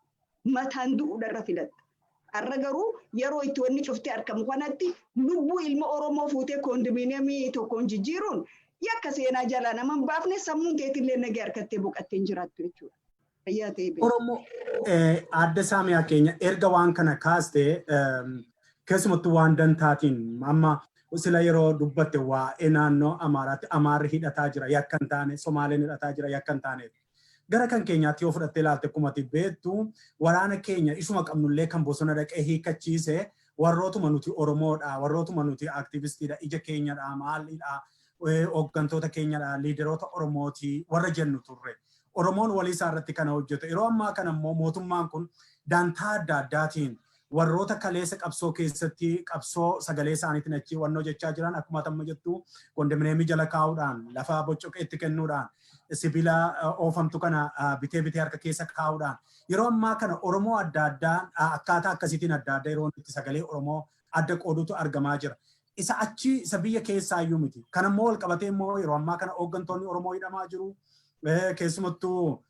Mataan du'uudha irra filatta. Har'a garuu yeroo itti wanni cuftee argamu kanatti lubbuu ilma Oromoo fuutee koondominiyeemii tokkoon jijjiiruun yakka seenaa jalaa nama hin baafne, sammuun teetillee nagee harkattee boqattee hin jiraattu jechuudha. Fayyaa ta'ee beeku. Oromoo, adda Saamiyaa keenya, erga waan kana kaaste, keessumattuu waan dantaatiin amma sila yeroo dubbatte waa'ee naannoo Amaaraatti Amaarri hidhataa jira yakka hin taane, Somaaleen hidhataa jira yakka hin taane. Gara kan keenyaatti yoo fudhattee ilaalte, akkuma ati beektu waraana keenya isuma qabnullee kan bosona dhaqee hiikkachiise warrootuma nuti Oromoodha, warrootuma nuti aktivistiidha, ija keenyadha, maalidha, hooggantoota keenyadha, liideroota Oromooti warra jennu turre. Oromoon walii isaa irratti kana hojjeta. Yeroo ammaa kana immoo mootummaan kun dantaa adda addaatiin warroota kaleessa qabsoo keessatti qabsoo sagalee isaaniitiin achii wannoo jechaa jiran, akkuma amma jettu kondominiyeemii jala kaa'uudhaan, lafa boccoqeetti kennuudhaan, sibiila oofamtu kana bitee bitee harka keessa kaa'uudhaan, yeroo ammaa kana Oromoo adda addaa akkaataa akkasiitiin adda addaa yeroo itti sagalee Oromoo adda qoodutu argamaa jira. Isa achi isa biyya keessaa iyyuu miti. Kan ammoo wal qabatee immoo yeroo ammaa kana hooggantoonni Oromoo hidhamaa jiru. Keessumattuu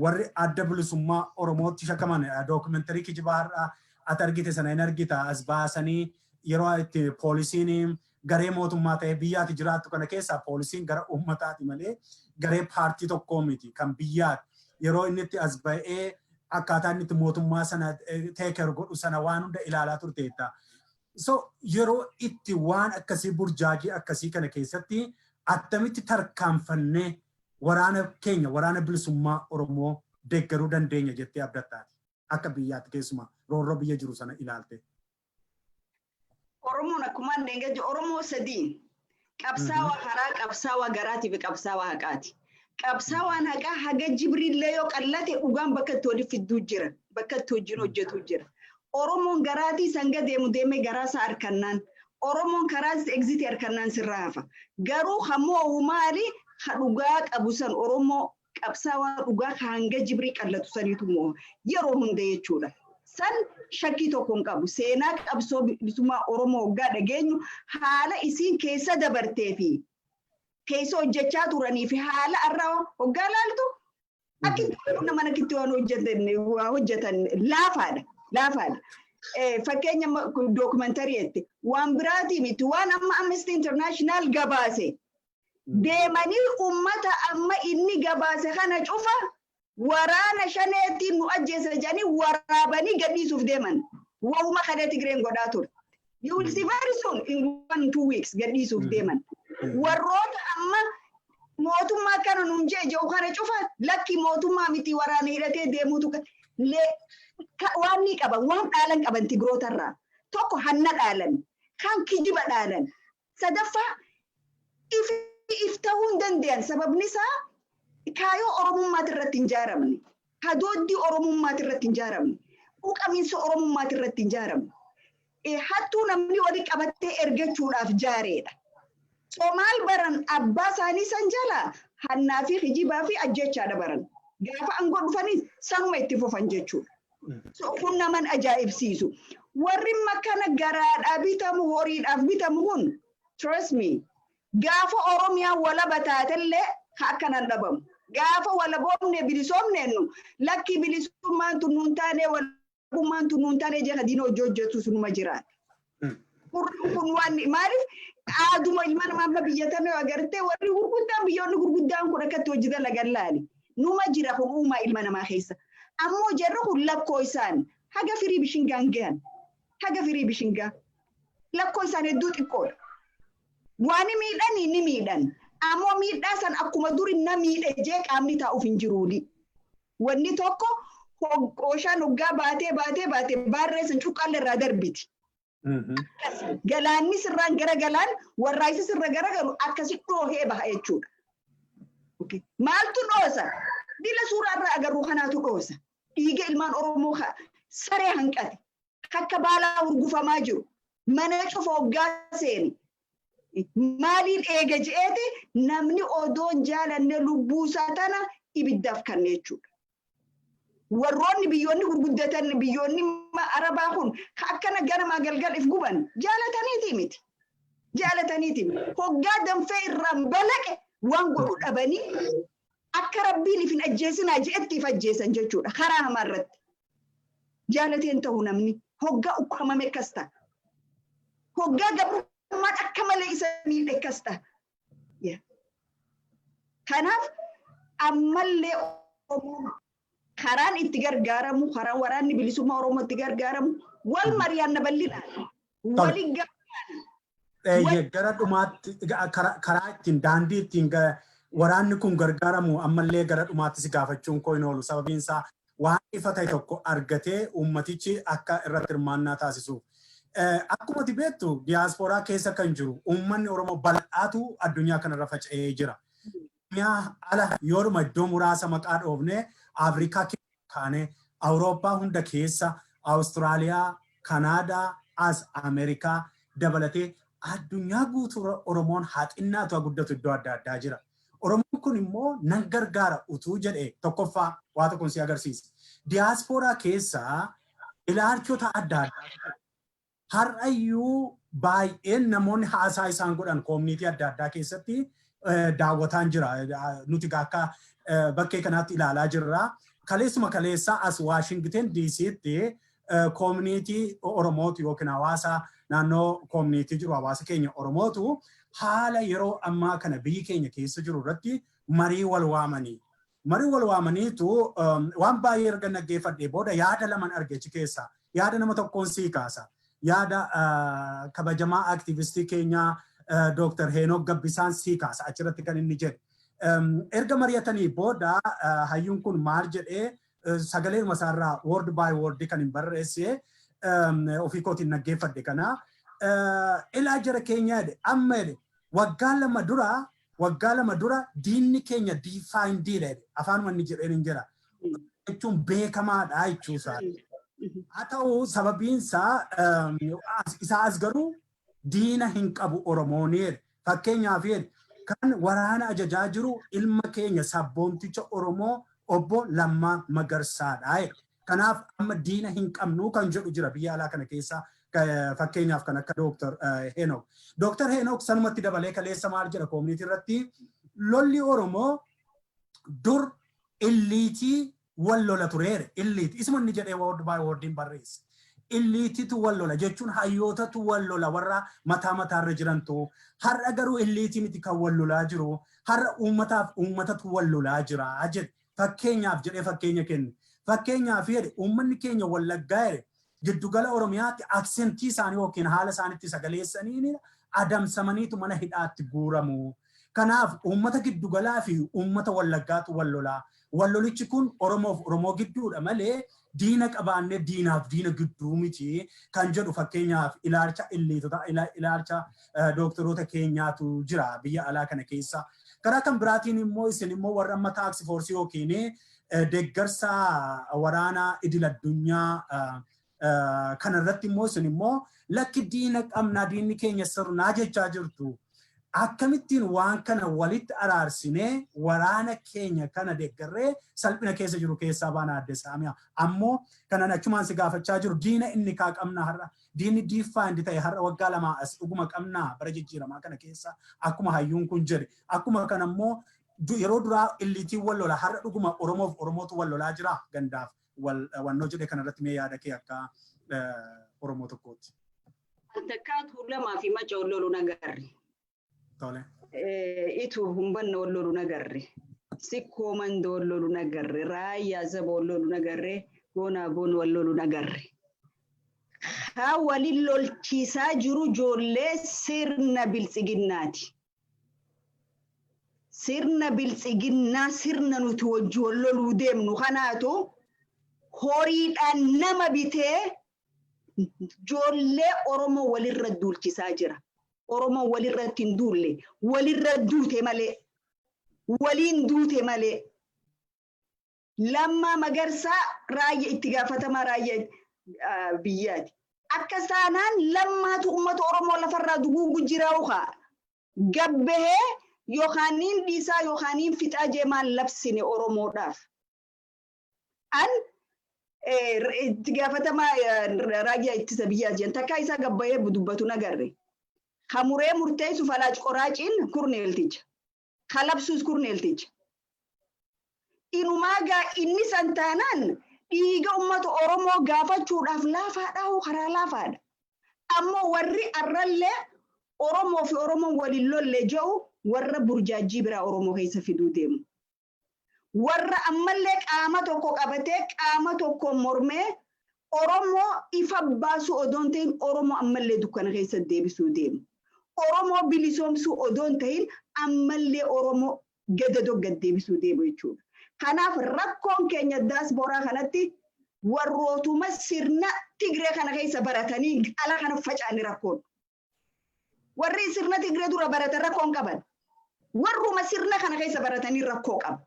warri Adda Bilisummaa Oromootti shakkaman dookumentarii kijibaa har'a ati argite sana hin argita, as baasanii yeroo itti poolisiin garee mootummaa ta'ee biyyaati jiraattu kana keessaa poolisiin gara uummataati malee garee paartii tokkoo miti, kan biyyaati. Yeroo inni itti as ba'ee akkaataa inni itti mootummaa sana teeker godhu sana waan hunda ilaalaa turteetta. So yeroo itti waan akkasii, burjaajii akkasii kana keessatti attamitti tarkaanfannee waraana keenya, Waraana Bilisummaa Oromoo deeggaruu dandeenya jettee abdattaati? Akka biyyaatti keessumaa roorroo biyya jiru sana ilaalte. Oromoon akkuma inni Oromoo sadii: qabsaawaa karaa, qabsaawaa garaatii fi qabsaawaa haqaati. Qabsaawaan haqaa haga jibriillee yoo qallate dhugaan bakka itti waliif fidduu jira. Bakka itti wajjin hojjetu jira. Oromoon garaatii sanga deemu deemee garaa isaa harkannaan, Oromoon karaa exit harkannaan sirraa hafa. Garuu hammoo maali ha dhugaa qabu san, Oromoo qabsaawaa dhugaa hanga jibrii qallatu saniitu moo yeroo hunda jechuudha. San shakkii tokko hin qabu. Seenaa qabsoo bilisummaa Oromoo hoggaa dhageenyu, haala isiin keessa dabartee fi keessa hojjechaa turanii fi haala har'a hoggaa laaltu, akkitti nama akkitti waan hojjetan laafaadha. Laafaadha. Fakkeenya dookumentarii jette, waan biraatii miti, waan amma Amnesty International gabaase deemanii ummata amma inni gabaase kana cufa waraana shaneetiin nu ajjeese jedhanii waraabanii gadhiisuuf deeman. Wahuma kana Tigreen godhaa ture. You will see very soon, in 1-2 weeks gadhiisuuf deeman. Warroota amma mootummaa kana nuun jee jiru kana cufa lakki mootummaa miti, waraana hidhatee deemuutu waan ni qaban, waan dhaalan qaban Tigrootarraa. Tokko hanna dhaalan, kan kijiba dhaalan. Sadaffaa if ta'uu hin danda'an, sababni isaa kaayoo Oromummaati irratti hin jaaramne. Hadooddii Oromummaati irratti hin jaaramne. Quuqamiinsa Oromummaati irratti hin jaaramne. Hattuu namni walii qabattee ergachuudhaaf jaareedha. So maal baran? Abbaa isaanii san jala hannaa fi kijibaa fi ajjechaadha baran. Gaafa aangoo dhufanis sanuma itti fufan jechuudha. So kun naman ajaa'ibsiisu. Warri makkana garaadhaa bitamu, horiidhaaf bitamu kun, trust me, gaafa Oromiyaa walaba taatellee akkanan dhabamu. Gaafa walaboomne bilisoomneennu, lakki bilisummaan tun nuun taane, walabummaan tun nuun taane jee diina hojii hojjetu sunuma jiraata. Kun waan maaliif aaduma ilma namaa amma biyya tana agartee, warri gurguddaan, biyyoonni gurguddaan kun akkatti hojii dalagan laali. Numa jira kun uumaa ilma namaa keessa. Ammoo jarri kun lakkoo isaan haga firii bishingaan gahan, haga firii bishingaa lakkoo isaan hedduu xiqqoodha. Waan miidhanii ni miidhan. Ammoo miidhaa san akkuma duri na miidhe jee qaamni taa'uuf hin jiruuli. Wanni tokko qooshaan hoggaa baatee baatee baatee baarree san cuqqaalle irraa darbiti. Galaanni sirraan gara galaan warraayisi sirra garagalu akkasi dhoohee baha jechuudha. Maaltu dhoosa? Dila suuraa irraa agarru kanaatu dhoosa. Dhiiga ilmaan Oromoo saree hanqate. Akka baalaa hurgufamaa jiru. Mana cufa hoggaa seeni. Maaliin eega je'eeti namni odoon jaalanne lubbuusaa tana ibiddaaf kanne jechuudha. Warroonni biyyoonni gurguddatan, biyyoonni Arabaa kun akkana ganamaa galgal if guban jaalataniiti miti. Jaalataniiti. Hoggaa danfee irraan balaqe waan godhu dhabanii akka Rabbiin if hin ajjeesinaa je'etti if ajjeesan jechuudha karaa hamaa irratti. Jaalateen ta'u namni hoggaa ukkamame akkas ta'a. Hoggaa gabrummaan akka malee isa miidhe akkas ta'a. Kanaaf ammallee karaan itti gargaaramu, karaan Waraanni Bilisummaa Oromoo itti gargaaramu, wal mari'anna bal'inaan. Waliin gargaara. Gara dhumaatti karaa ittiin daandii ittiin waraanni kun gargaaramu ammallee gara dhumaatti si gaafachuun koo hin oolu. Sababiin isaa waan ifa ta'e tokko argatee uummatichi akka irratti hirmaannaa taasisuuf. Akkuma ati beektu, diyaaspooraa keessa kan jiru uummanni Oromoo bal'aatu addunyaa kanarra faca'ee jira. Addunyaa ala yoodhuma iddoo muraasa maqaa dhoofne, Afrikaa kaanee Awurooppaa hunda keessa, Awustiraaliyaa, Kanaadaa, as Ameerikaa dabalatee addunyaa guutuu Oromoon haa xinnaatu haa guddatu iddoo adda addaa jira. Oromoon kun immoo nan gargaara utuu jedhe, tokkoffaa waa tokkoon si agarsiisa. Diyaaspooraa keessa ilaalchota adda addaa har'ayyuu baay'een namoonni haasaa isaan godhan community adda addaa keessatti daawwataan jira. Nuti akka bakkee kanaatti ilaalaa jirra. Kaleessuma kaleessaa as Waashingten DC'tti community Oromootu yookiin hawaasa naannoo community jiru, hawaasa keenya Oromootu haala yeroo ammaa kana biyyi keenya keessa jiru irratti marii wal waamanii. Marii wal waamaniitu waan baay'ee erga dhaggeeffadhee booda yaada laman arge achi keessa. Yaada nama tokkoon sii kaasa. Yaada kabajamaa aktiivistii keenyaa Dr. Heenok Gabbisaan sii kaasa achirratti kan inni jedhe. Erga mari'atanii booda hayyuun kun maal jedhee, sagalee isaarraa word by word kan hin barreesse ofii kootiin dhaggeeffadhe kana. "Ilaa jara keenya," jedhe, "amma," jedhe, "waggaa 2 dura diinni keenya defined iidha," jedhe. Afaanuma inni jedheen hin jira. Jechuun beekamaadha jechuusaa. Haa ta'u, sababiinsaa isaa as garuu diina hin qabu Oromoon jedhe. Fakkeenyaaf jedhe, kan waraana ajajaa jiru ilma keenya sabboonticha Oromoo Obbo Lammaa Magarsaadha. Kanaaf amma diina hin qabnu kan jedhu jira biyya alaa kana keessa, fakkeenyaaf kan akka Dooktar Heenok. Dooktar Heenok sanumatti dabalee kaleessa maal jedha community irratti? Lolli Oromoo dur elite wal lola tureere, elite isuma inni jedhee word by word barreesse. Elite itu wal lola jechuun hayyootatu wal lola, warra mataa mataarra jirantu. Har'a garuu elite miti kan wal lolaa jiru, har'a uummataaf uummatatu wal lolaa jira jedhe. Fakkeenyaaf jedhee fakkeenya kenne. Fakkeenyaaf jedhe, uummanni keenya Wallaggaa jedhe, giddugala Oromiyaatti accent ii isaanii yookiin haala isaanitti sagaleessaniin adamsamaniitu mana hidhaatti guuramu. Kanaaf uummata giddugalaa fi uummata Wallaggaatu wal lolaa. Wallolichi kun Oromoof Oromoo gidduudha malee diina qabaannee diinaaf diina gidduu miti kan jedhu, fakkeenyaaf ilaalcha elite ota, ilaalcha dooktoroota keenyaatu jira biyya alaa kana keessa. Karaa kan biraatiin immoo isin immoo warra amma task force ii yookiin deeggarsa waraanaa idil addunyaa kanarratti immoo isin immoo lakki, diina qabnaa, diinni keenya sirnaa jechaa jirtu. Akkamittiin waan kana walitti araarsinee waraana keenya kana deeggarree salphina keessa jiru keessaa baana, Adde Saamiyaa? Ammoo kanan achumaan si gaafachaa jiru, diina inni kaa qabna har'a, diinni defined ta'e har'a waggaa 2 as dhuguma qabnaa bara jijjiiramaa kana keessa, akkuma hayyuun kun jedhe? Akkuma kana immoo yeroo duraa elite iin wal lola, har'a dhuguma Oromoof Oromootu wal lolaa jira gandaaf wannoo jedhe kanarratti mee yaada kee akka Oromoo tokkooti. Takkaa Tuulamaa fi Maca wal loluu nagarre. Itu humbanna wal loluu nagarre. Sikkoo Mandoo wal loluu nagarre. Raayyaa Zaba wal loluu nagarre. Goonaa Goon wal loluu nagarre. Haa, walin lolchiisaa jiru ijoollee sirna biltsiginnaati. Sirna Biltsiginnaa, sirna nuti wajji wal loluu deemnu kanaatu horiidhaan nama bitee ijoollee Oromoo walirra duulchisaa jira. Oromoo walirratti hin duulle, walirra duute malee, waliin duute malee. Lammaa Magarsaa raayyaa itti gaafatamaa raayyaa biyyaati. Akka saanaan Lammaatu uummata Oromoo lafarraa duguugu jira haa. Gabbahee yookaan niin dhiisaa yookaan niin fixaa jee maal labsine Oromoodhaaf? An itti gaafatamaa raayyaa ittisa biyyaa jiran takkaa isaa gabbahee dubbatu nagarre. Kamuree murteessu falaac qoraaciin kurneelticha. Kalabsuus kurneelticha. Inumaa gaa inni san taanaan dhiiga uummata Oromoo gaafachuudhaaf laafaadhaa, karaa laafaadha. Ammoo warri arrallee Oromoo fi Oromoon waliin lolle jedhu warra burjaajii biraa Oromoo keessa fiduu deemu. Warra ammallee qaama tokko qabatee qaama tokko mormee Oromoo ifa baasuu odoon ta'in Oromoo ammallee dukkana keessa deebisuu deemu. Oromoo bilisoomsuu odoon ta'in ammallee Oromoo gadadoo gad deebisuu deemu jechuudha. Kanaaf rakkoon keenya daasporaa kanatti warrootuma sirna Tigree kana keessa baratanii ala kana faca'anii rakkoon. Warri sirna Tigree dura baratan rakkoon qaban. Warruma sirna kana keessa baratanii rakkoo qaba.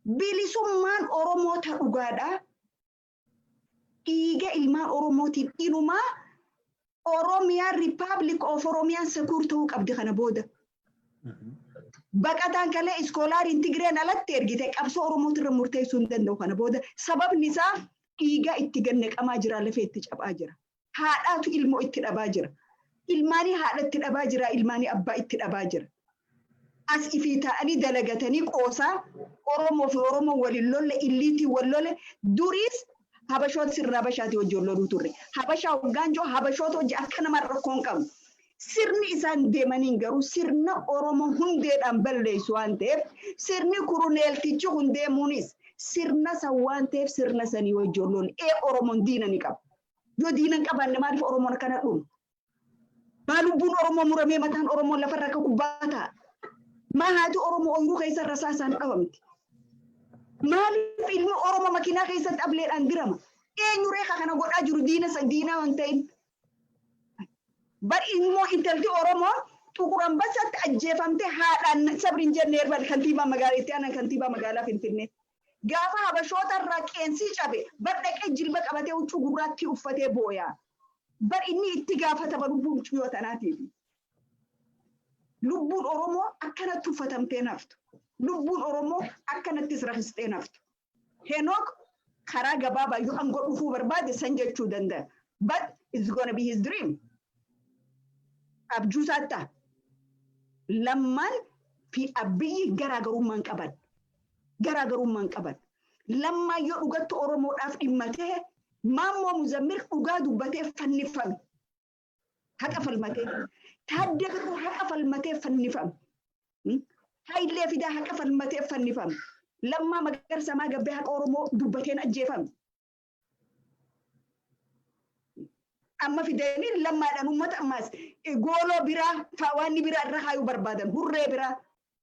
Bilisummaan Oromoo ta dhugaadha. Dhiiga ilmaan Oromootiin inumaa Oromiyaa, Republic of Oromiyaan secure ta'uu qabdi kana booda. Baqataan kalee scholariin Tigreen alatti ergite qabsoo Oromootirra murteessuu hin danda'u kana booda. Sababni isaa dhiigaa itti ganneqamaa jira, lafee itti cabaa jira. Haadhaatu ilmoo itti dhabaa jira. Ilmaanii haadha itti dhabaa jira, ilmaanii abbaa itti dhabaa jira. As ifii taa'anii dalagatanii qoosaa Oromoo fi Oromoo waliin lolle, illiitii wal lole. Duriis Habashoota sirna Habashaatii wajjin loluu turre. Habashaa hoggaan jiru Habashoota wajjin akka nama rakkoon qabu. Sirni isaan deemaniin garuu sirna Oromoo hundeedhaan balleessu waan ta'eef, sirni kuruneeltichi kun deemuunis sirna san waan ta'eef sirna sanii wajjin lollu. Ee, Oromoon diina ni qaba. Yoo diina hin qabaanne maaliif Oromoon akkana dhumu? Maa lubbuun Oromoo muramee mataan Oromoo lafarra akka kubbaa ta'a? Maa haati Oromoo ooyiruu keessa rasaasaan dhabamti? Maaliif ilmi Oromoo makiinaa keessatti ableedhaan dirama? Eenyu reeka kana godhaa jiru diina san diinaa waan ta'in? Bar immoo intalti Oromoo Xuqur Ambassaatti ajjeefamte haadhaan sabri hin jenne erba kantiibaa magaalaa itti aanan kantiibaa magaalaa Finfinnee. Gaafa Habashoota irraa qeensii cabe bar dhaqee jilba qabatee huccuu gurraattii uffatee booyaa. Bar inni itti gaafatama lubbuu mucayyoo tanaatiif. Lubbuun Oromoo akkanatti uffatamtee naftu. Lubbuun Oromoo akkanattis rakistee naftu. Henook karaa gabaabaa yoo aangoo dhufuu barbaade san jechuu danda'a. But it's gonna be his dream. Abjuu isaatti. Lammaan fi Abiyyi garaagarummaan qaban. Garaagarummaan qaban. Lammaan yoo dhugattu Oromoodhaaf dhimma ta'e, Maammoo Muzammil dhugaa dubbatee fannifame. Haqa falmatee. Taaddee Birruu haqa falmatee fannifame. Hayilee Fidaa haqa falmatee fannifame. Lammaa Magarsaa maa gabbee haqa Oromoo dubbateen ajjeefame? Amma fidanii Lammaadhaan uummata ammaas gooloo biraa waan biraa irra haayuu barbaadan, hurree biraa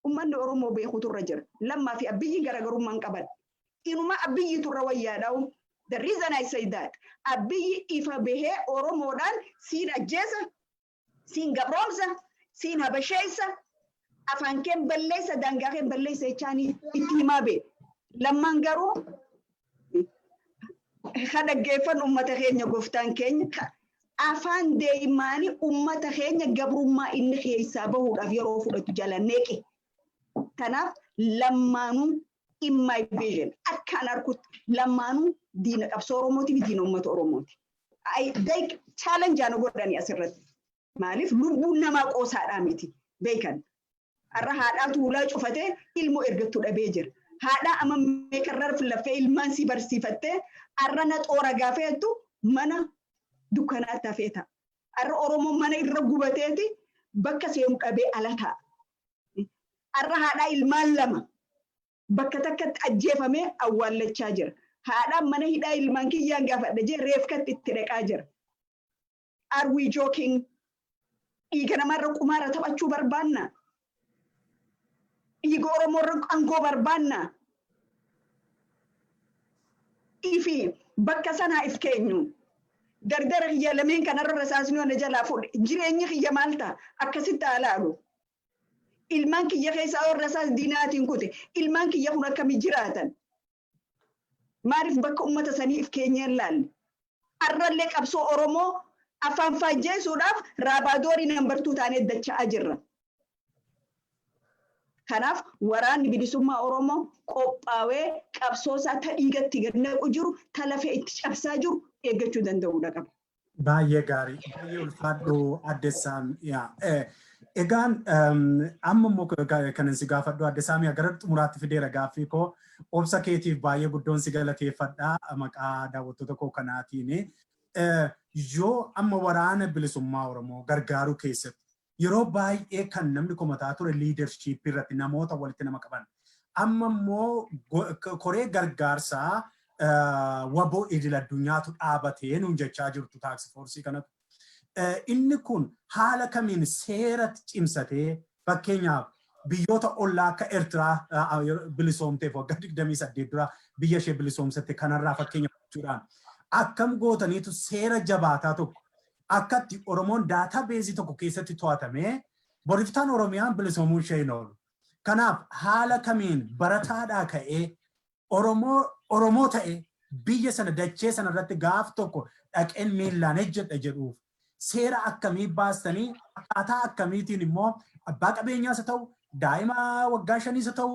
uummanni Oromoo beekutu irra jira. Lammaa fi Abiyyi garaagarummaan qaban. Inuma Abiyyitu irra wayyaadha. The reason I say that, Abiyyi ifa bahee Oromoodhaan siin ajjeesa, siin gabroomsa, siin habasheessa, afaan keen balleessa, daangaa keen balleessa jechaanii itti himaa bee. Lammaan garuu ka dhaggeeffannu uummata keenya gooftaan keenya afaan deemaanii uummata keenya gabrummaa inni keessaa bahuudhaaf yeroo fudhatu jala neeqe. Kanaaf lammaanuu in my vision akkaan arkutti lammaanuu diina qabsoo Oromooti fi diina uummata Oromooti. They challenge ana godhanii asirratti. Maaliif lubbuun namaa qoosaadhaa miti beekan. Har'a haadhaatu ulaa cufatee ilmoo ergattu dhabee jira. Haadhaa amma meeqarra laffee ilmaan si barsiifattee har'a na xoora gaafeettu mana dukkanaatti hafee ta'a. Har'a Oromoon mana irra gubateeti bakka seenu dhabee ala ta'a. Har'a haadhaa ilmaan lama bakka takkatti ajjeefamee awwaallachaa jira. Haadhaan mana hidhaa ilmaan kiyyaan gaafadha jee reefkatti itti dhaqaa jira. Are we joking? Dhiiga namarra qumaara taphachuu barbaanna. Dhiiga Oromoo irra aangoo barbaanna. Ifi bakka sanaa if keenyu. Dardara kiyya lameen kanarra rasaasni na jalaa fuudhe. Jireenyi kiyya maal ta'a? Akkasitti haa laalu. Ilmaan kiyya keessaa warra rasaas diinaatiin kute. Ilmaan kiyya kun akkamii jiraatan? Maaliif bakka uummata sanii if keenya hin laalle? Arrallee qabsoo Oromoo afaan faajjeessuudhaaf raabaadorii number two taanee dacha'aa jirra. Kanaaf waraanni bilisummaa Oromoo qophaawee qabsoo isaa ta dhiigatti gad naqu jiru, ta lafee itti cabsaa jiru eeggachuu danda'uudha qaba. Baay'ee gaarii. Baay'ee ulfaadhu, Adde Saamiyaa. Egaan amma immoo kanan si gaafadhu, Adde Saamiyaa, gara xumuraatti fideera gaaffii koo. Obsa keetiif baay'ee guddoon si galateeffadha maqaa daawwattoota koo kanaatiin. Yoo amma waraana bilisummaa Oromoo gargaaruu keessatti yeroo baay'ee kan namni komataa ture leadershipii irratti namoota walitti nama qaban. Amma immoo koree gargaarsaa WBO idil addunyaatu dhaabatee nuun jechaa jirtu, task forceii kanatu. Inni kun haala kamiin seera cimsatee, fakkeenyaaf biyyoota ollaa akka Eertiraa bilisoomteef waggaa 28 dura biyya ishee bilisoomsatte kanarraa fakkeenya fudhachuudhaan, akkam gootaniitu seera jabaataa tokko akkatti Oromoon databaseii tokko keessatti to'atamee boriftaan Oromiyaan bilisoomuu ishee hin oolu? Kanaaf haala kamiin barataadhaa ka'ee Oromoo ta'e biyya sana, dachee sana irratti gaaf tokko dhaqeen miillaan ejjedha jedhuuf seera akkamii baastanii, akkaataa akkamiitiin immoo abbaa qabeenyaas haa ta'u, daa'ima waggaa 5s haa ta'u,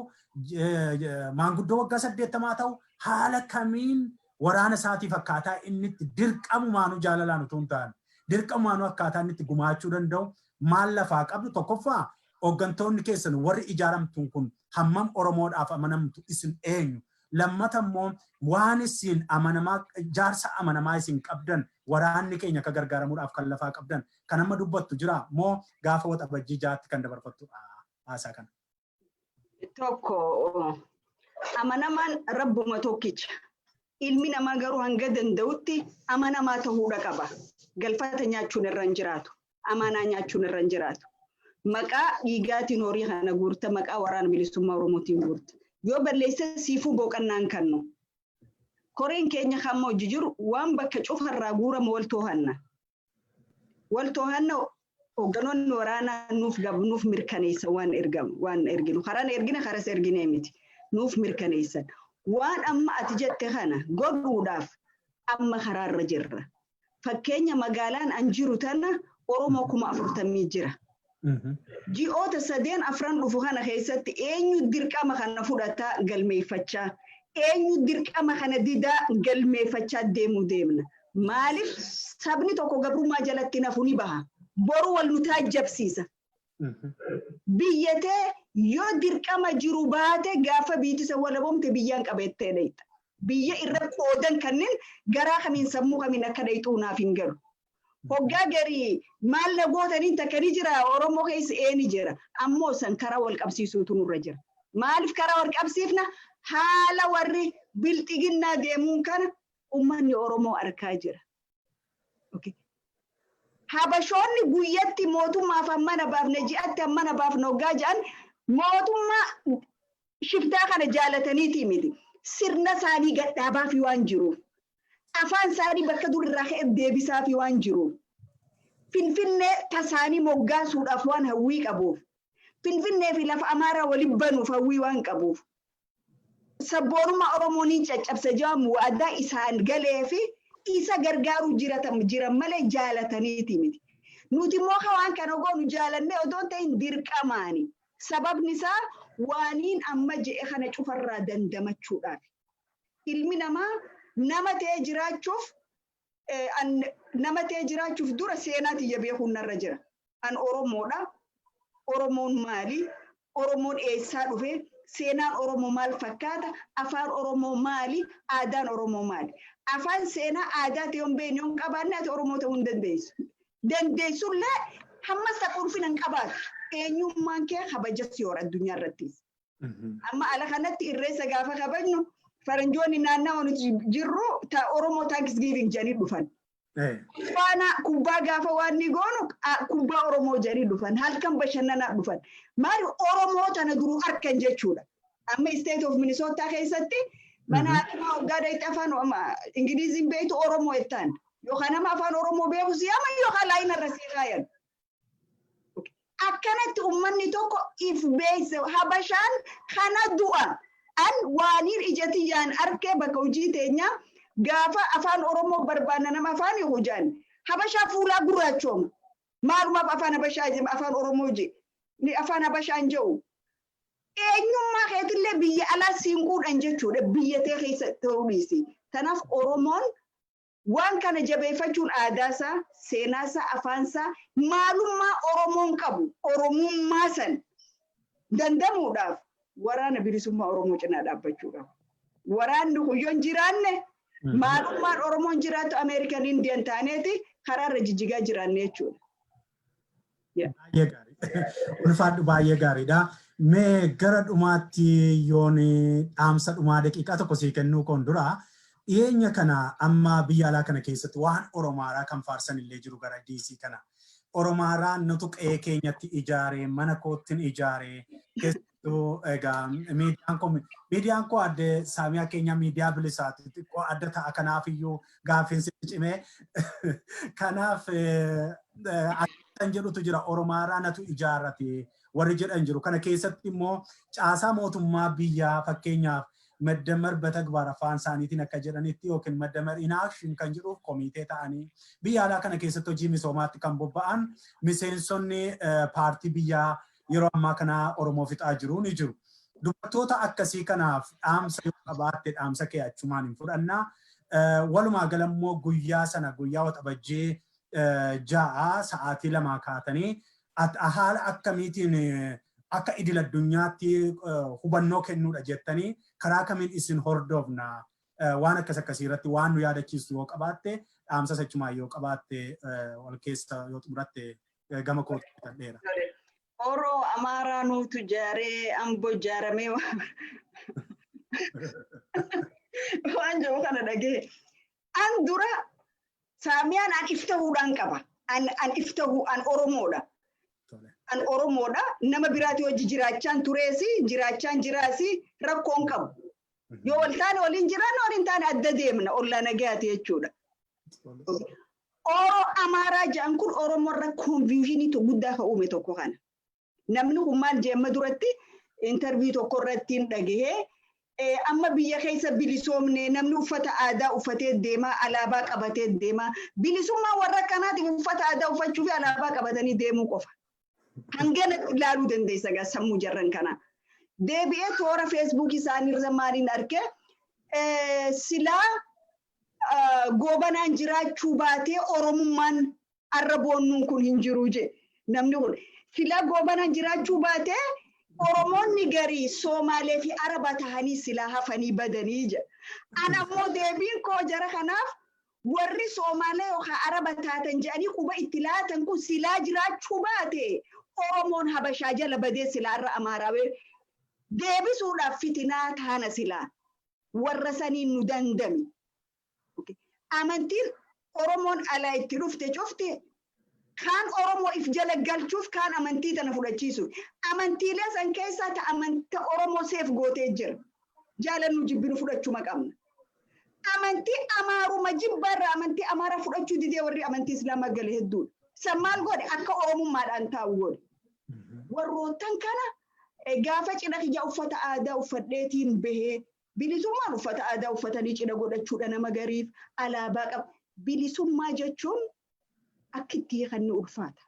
maanguddoo waggaa 80 ta'u, haala kamiin waraana isaatiif akkaataa inni itti dirqamumaanuu, jaalalaan utuu hin taane dirqamumaanuu, akkaataa inni itti gumaachuu danda'u maal lafaa qabdu? Tokkoffaa, hooggantoonni keessan warri ijaaramtuun kun hammam Oromoodhaaf amanamtu? Isin eenyu? Lammata immoo waan isin amanamaa, jaarsa amanamaa isin qabdan, waraanni keenya akka gargaaramuudhaaf kan lafaa qabdan kan amma dubbattu jira moo gaafa Waxabajjii 6tti kan dabarfattudha haasaa kana? Tokko, amanamaan Rabbuma tokkicha. Ilmi namaa garuu hanga danda'utti amanamaa ta'uudha qaba. Galfata nyaachuun irra hin jiraatu. Amanaa nyaachuun irra hin jiraatu. Maqaa dhiigaatiin horii kana guurta, maqaa waraana bilisummaa Oromootiin guurta. Yoo balleessa siifuu boqonnaan kannu. Koreen keenya kan hojii jiru waan bakka cufarraa guuramu wal too'anna. Wal too'anna, hoogganoonni waraanaa nuuf nuuf mirkaneessan waan ergamu, waan erginu. Karaan ergina karas erginee miti. Nuuf mirkaneessan. Waan amma ati jette kana godhuudhaaf amma karaarra jirra. Fakkeenya, magaalaan an jiru tana Oromoo 40,000 jira. Ji'oota sadeen afran dhufu kana keessatti eenyu dirqama kana fudhataa galmeeffachaa, eenyu dirqama kana didaa galmeeffachaa deemuu deemna. Maaliif sabni tokko gabrummaa jalatti nafu ni baha. Boru wal nu taajjabsiisa. Biyyatee yoo dirqama jiru baate, gaafa biitisa walaboomte biyyaan qabeettee dheeyxa. Biyya irra qoodan kanneen garaa kamiin, sammuu kamiin akka dheeyxuu naaf hin galu. Hoggaa garii maal na gootaniin takka ni jira, Oromoo keessa ni jira. Ammoo san karaa wal qabsiisuutu nurra jira. Maaliif karaa wal qabsiifna? Haala warri bilxiginnaa deemuun kana uummanni Oromoo arkaa jira. Habashoonni guyyatti mootummaaf hammana baafne, ji'atti hammana baafne hoggaa jedhan, mootummaa shiftaa kana jaalataniitii miti. Sirna isaanii gadhaabaafi waan jiruuf. Afaan isaanii bakka dur irraa ka'e deebisaafi waan jiruuf. Finfinnee tasaanii moggaasuudhaaf waan hawwii qabuuf. Finfinnee fi lafa Amaaraa waliin banuuf hawwii waan qabuuf. Sabboonummaa Oromoo ni caccabsa jedhamu waadaa isaan galee fi isa gargaaruu jiran malee jaalataniiti miti. Nuti immoo waan kana goonu jaalannee odoo hin ta'in dirqamaani. Sababni isaa waaniin amma je'e kana cufarraa dandamachuudhaaf. Ilmi namaa nama ta'ee jiraachuuf dura seenaa tiyya beekuun narra jira. An Oromoodha. Oromoon maali? Oromoon eessaa dhufe? Seenaan Oromoo maal fakkaata? Afaan Oromoo maali? Aadaan Oromoo maali? Afaan, seenaa, aadaa ta'e yoon beekne, yoon qabaanne, ati Oromoo ta'uu hin dandeessu. Dandeessullee hammas takka ulfina hin qabaatu. Eenyummaan kee kabaja si hora addunyaa irrattis. Amma ala kanatti Irreessa gaafa kabajnu, faranjoonni naannawa nuti jirru Oromoo Thanksgiving jedhanii dhufan. Faana kubbaa gaafa waan ni goonu, kubbaa Oromoo jedhanii dhufan, halkan bashannanaaf dhufan. Maali, Oromoo tana duruu harkan jechuudha. Amma State of Minnesota keessatti mana hakimaa waggaa dheetti afaan Ingiliziin beektu Oromoo jettaan. Yookaan nama afaan Oromoo beeku si'ama yookaan line irra sii kaayan. Akkanatti uummanni tokko if beeyse. Habashaan kana du'a. An waaniin ija tiyyaan arkee, bakka hojii teenyaa gaafa afaan Oromoo barbaanna, nama afaan hojaan Habashaa fuulaa gurraachooma. Maalumaaf afaan Habashaa, afaan Oromoo je ni afaan Habashaan jedhu. Eenyummaa keetillee biyya alaa siinquudhaan jechuudha, biyya tee keessa ta'uu dhiisi. Kanaaf Oromoon waan kana jabeeffachuun aadaasaa, seenaasaa, afaansaa, maalummaa Oromoon qabu, Oromummaa san dandamuudhaaf Waraana Bilisummaa Oromoo cinaa dhaabbachuu qaba. Waraanni kun yoo hin jiraanne, maalummaan Oromoon jiraattu Ameerikan Indian taaneeti karaarra jijjigaa jiraanne jechuudha. Baay'ee gaarii. Ulfaadhu, baay'ee gaariidha. Mee gara dhumaatti yoon dhaamsa dhumaa daqiiqaa tokko sii kennuu koon dura, dhiyeenya kana amma biyya alaa kana keessatti waan Oromaaraa kan faarsan illee jiru gara DC kana. Oromaaraa nutu qe'ee keenyatti ijaare, mana koottin ijaare, keessattuu egaa miidiyaan koo adde Saamiyaa keenya miidiyaa bilisaati, xiqqoo adda ta'a, kanaaf iyyuu gaaffiin sitti cimee. Kanaaf kan jedhutu jira, Oromaaraa natu ijaarrate warri jedhan jiru. Kana keessatti immoo caasaa mootummaa biyyaa, fakkeenyaaf መደመር በተግባር afaan isaaniitiin akka jedhanitti yookiin መደመር in action kan jedhuuf komitee ta'anii biyya alaa kana keessatti hojii misoomaatti kan bobba'an miseensonni paartii biyyaa yeroo ammaa kana Oromoo fixaa jiru ni jiru. Dubartoota akkasii kanaaf dhaamsa yoo qabaatte, dhaamsa kee achumaan hin fudhannaa. Walumaa galammoo guyyaa sana, guyyaa Waxabajjii 6, sa'aatii 2 kaatanii haala akkamiitiin akka idil addunyaatti hubannoo kennuudha jettanii, karaa kamiin isin hordofna, waan akkas akkasii irratti waan nu yaadachiistu yoo qabaatte, dhaamsa sachumaa yoo qabaatte, wal keessa yoo xumuratte gama kootti fudhadheera. Oroo Amaaraa nuutu ijaaree, Amboo ijaaramee waan jiru kana dhagee. An dura Saamiyaan an iftahuudhaan qaba. An iftahuu, an Oromoodha. An Oromoodha. Nama biraati hojii jiraachaan tureesi, jiraachaan jiraasi, rakkoon qabu. Yoo wal taane waliin jiraanna, waliin taane adda deemna, ollaa nagayaati jechuudha. Oro Amaaraa jedhan kun Oromoo irra confusion guddaa kan uume tokko kana. Namni kun maal jeemma duratti interview tokko irratti hin dhagahee, amma biyya keessa bilisoomne, namni uffata aadaa uffatee deemaa, alaabaa qabatee deemaa. Bilisummaa warra akkanaatiif uffata aadaa uffachuu fi alaabaa qabatanii deemuu qofa. Hangana ilaaluu dandeessa gaa sammuu jarran kanaa. Deebi'ee toora Feesbuukii isaanii irra maaliin argee, silaa Goobanaan jiraachuu baatee Oromummaan arra boonnuun kun hin jiru je namni kun. Silaa Goobanaan jiraachuu baatee Oromoonni garii Soomaalee fi Araba tahanii silaa hafanii badanii jedha. Ana ammoo deebiin koo jara kanaaf, warri Soomaalee yookaan Araba taatan jedhanii quba itti laatan kun silaa jiraachuu baate Oromoon Habashaa jala badee silaa irra Amaaraa deebisuudhaaf fitinaa taana, silaa warra saniin nu dandami. Amantiin Oromoon alaa itti dhufte cufti kaan Oromoo if jala galchuuf, kaan amantii tana fudhachiisuuf. Amantiilee san keessaa ta amantaa Oromoo seef gootee jira. Jaalannu jibbinu fudhachuma qabna. Amantii Amaaruma jibbaarraa amantii Amaaraa fudhachuu didee warri amantii Islaamaa gale hedduudha. San maal godhe? Akka Oromummaadhaan taa'u godhe. Warroottan kana gaafa cidha kiyya uffata aadaa uffadheetiin bahee, bilisummaan uffata aadaa uffatanii cidha godhachuudha, nama gariif alaabaa qaba. Bilisummaa jechuun akka itti hiikanni ulfaata.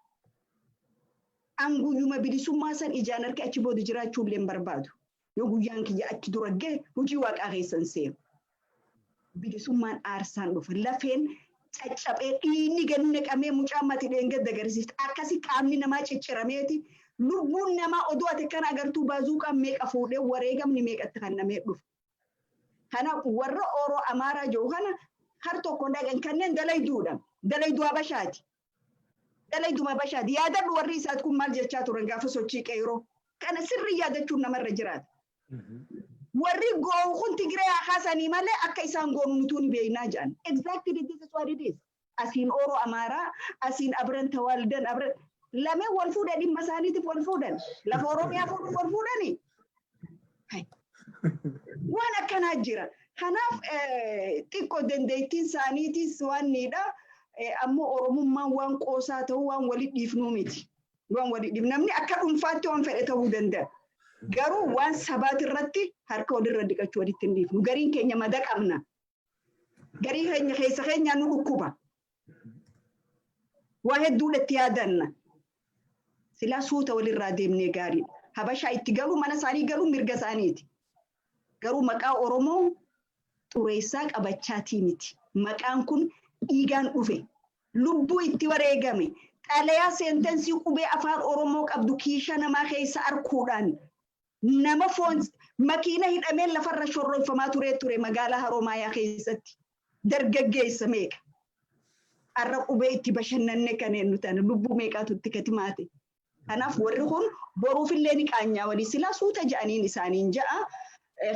An guyyuma bilisummaa san ijaan harka achi booda jiraachuu illee hin barbaadu. Yoo guyyaan kiyya achi dura gahe, hojii Waaqaa keessan seenu. Bilisummaan aarsaan dhufa. Lafeen caccabee, dhiigni gad naqamee, mucaan mati dheengadda agarsiifte. Akkasi qaamni namaa ciccirameeti. Lubbuun namaa odoo ati akkana agartuu baazuuqaan meeqa fuudhee, wareegamni meeqatti kannamee dhufa. Kana warra Oro Amaaraa jiru kana har tokko dhaqan kanneen dalayduudha. Dalayduu Habashaati. Dalayduma Habashaati. Yaadadhu, warri isaat kun maal jechaa turan gaafa sochii qeeroo? Kana sirrii yaadachuun namarra jiraata. Warri goowu kun Tigiree haa kaasanii malee akka isaan goonu nutuu ni beeknaa jedhan. Exactly, this is what it is. Asiin Oro Amaaraa, asiin Abiran Tawaaldan, abiran lameen wal fuudhan, dhimma isaaniitiif wal fuudhan. Lafa Oromiyaa fuudhuuf wal fuudhani. Waan akkanaa jira. Kanaaf xiqqoo dandeettiin isaaniitis waan niidha. Ammoo Oromummaan waan qoosaa ta'uu, waan walitti dhiifnuu miti. Waan walitti dhiifnu, namni akka dhuunfaatti waan fedhe ta'uu danda'a. Garuu waan sabaati irratti harka walirra dhiqachuu walitti hin dhiifnu. Gariin keenya mada qabna. Garii keenya keessa keenyaa nu dhukkuba. Waa hedduudha itti yaadanna. Silaa suuta walirraa deemnee gaariidha. Habashaa itti galuu, mana isaanii galuu mirga isaaniiti. Garuu maqaa Oromoo xureessaa qabachaatii miti. Maqaan kun dhiigaan dhufe. Lubbuu itti wareegame. Xalayaa sentence qubee Afaan Oromoo qabdu kiisha namaa keessa arkuudhaan nama foon makiina hidhamee lafarra shorroonfamaa ture magaalaa Haroomayaa keessatti. Dargaggeessa meeqa? Har'a qubee itti bashannanne kan eenyu ta'an lubbuu meeqaatu itti katimaate. Kanaaf warri kun boruufillee ni qaanyaa walii silaa suuta ja'aniin isaaniin ja'a.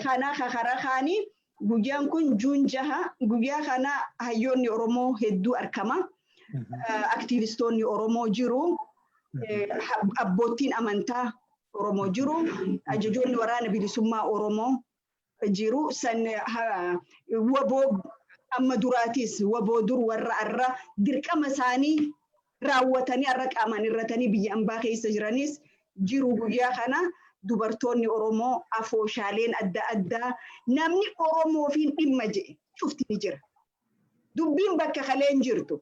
Kana karaa kaanii guyyaan kun June 6, guyyaa kana hayyoonni Oromoo hedduu argama. Aktiivistoonni Oromoo jiru. Abboottiin amantaa Oromoo jiru. Ajajoonni waraana bilisummaa Oromoo jiru. San waboo amma duraatis, waboo dur warra arra dirqama isaanii raawwatanii arra qaamaan irratanii biyya ambaa keessa jiranis jiru. Guyyaa kana dubartoonni Oromoo, afooshaaleen adda addaa, namni Oromoofiin dhimma jedhe cufti ni jira. Dubbiin bakka kaleen jirtu.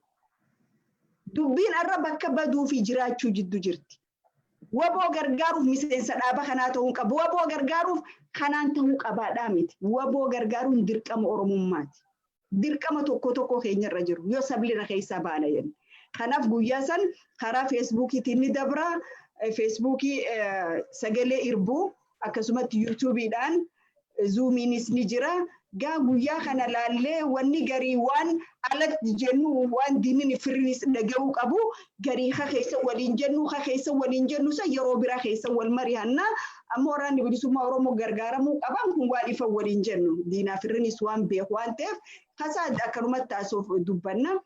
Dubbiin arra bakka baduu fi jiraachuu jiddu jirti. Waboo gargaaruuf miseensa dhaaba kanaa ta'uu qabu. Waboo gargaaruuf kanaan ta'uu qabaadhaa miti. Waboo gargaaruun dirqama Oromummaati. Dirqama tokko tokko keenyarra jiru yoo sablina keessaa baana jenna. Kanaaf guyyaa san karaa Feesbuukiitiin ni dabra. Feesbuukii Sagalee Irbuu, akkasumatti Yuutuubiidhaan, Zuumiinis ni jira. Gaa guyyaa kana laallee wanni garii waan alatti jennu, waan diinni firrinis dhaga'uu qabu, garii ha keessa waliin jennu, ha keessa waliin jennu san yeroo biraa keessa wal mari'anna. Amma waraanni bilisummaa Oromoo gargaaramuu qaban kun waan ifa waliin jennu, diinaa firrinis waan beeku waan ta'eef kasaa akkanumatti taasisuuf dubbanna.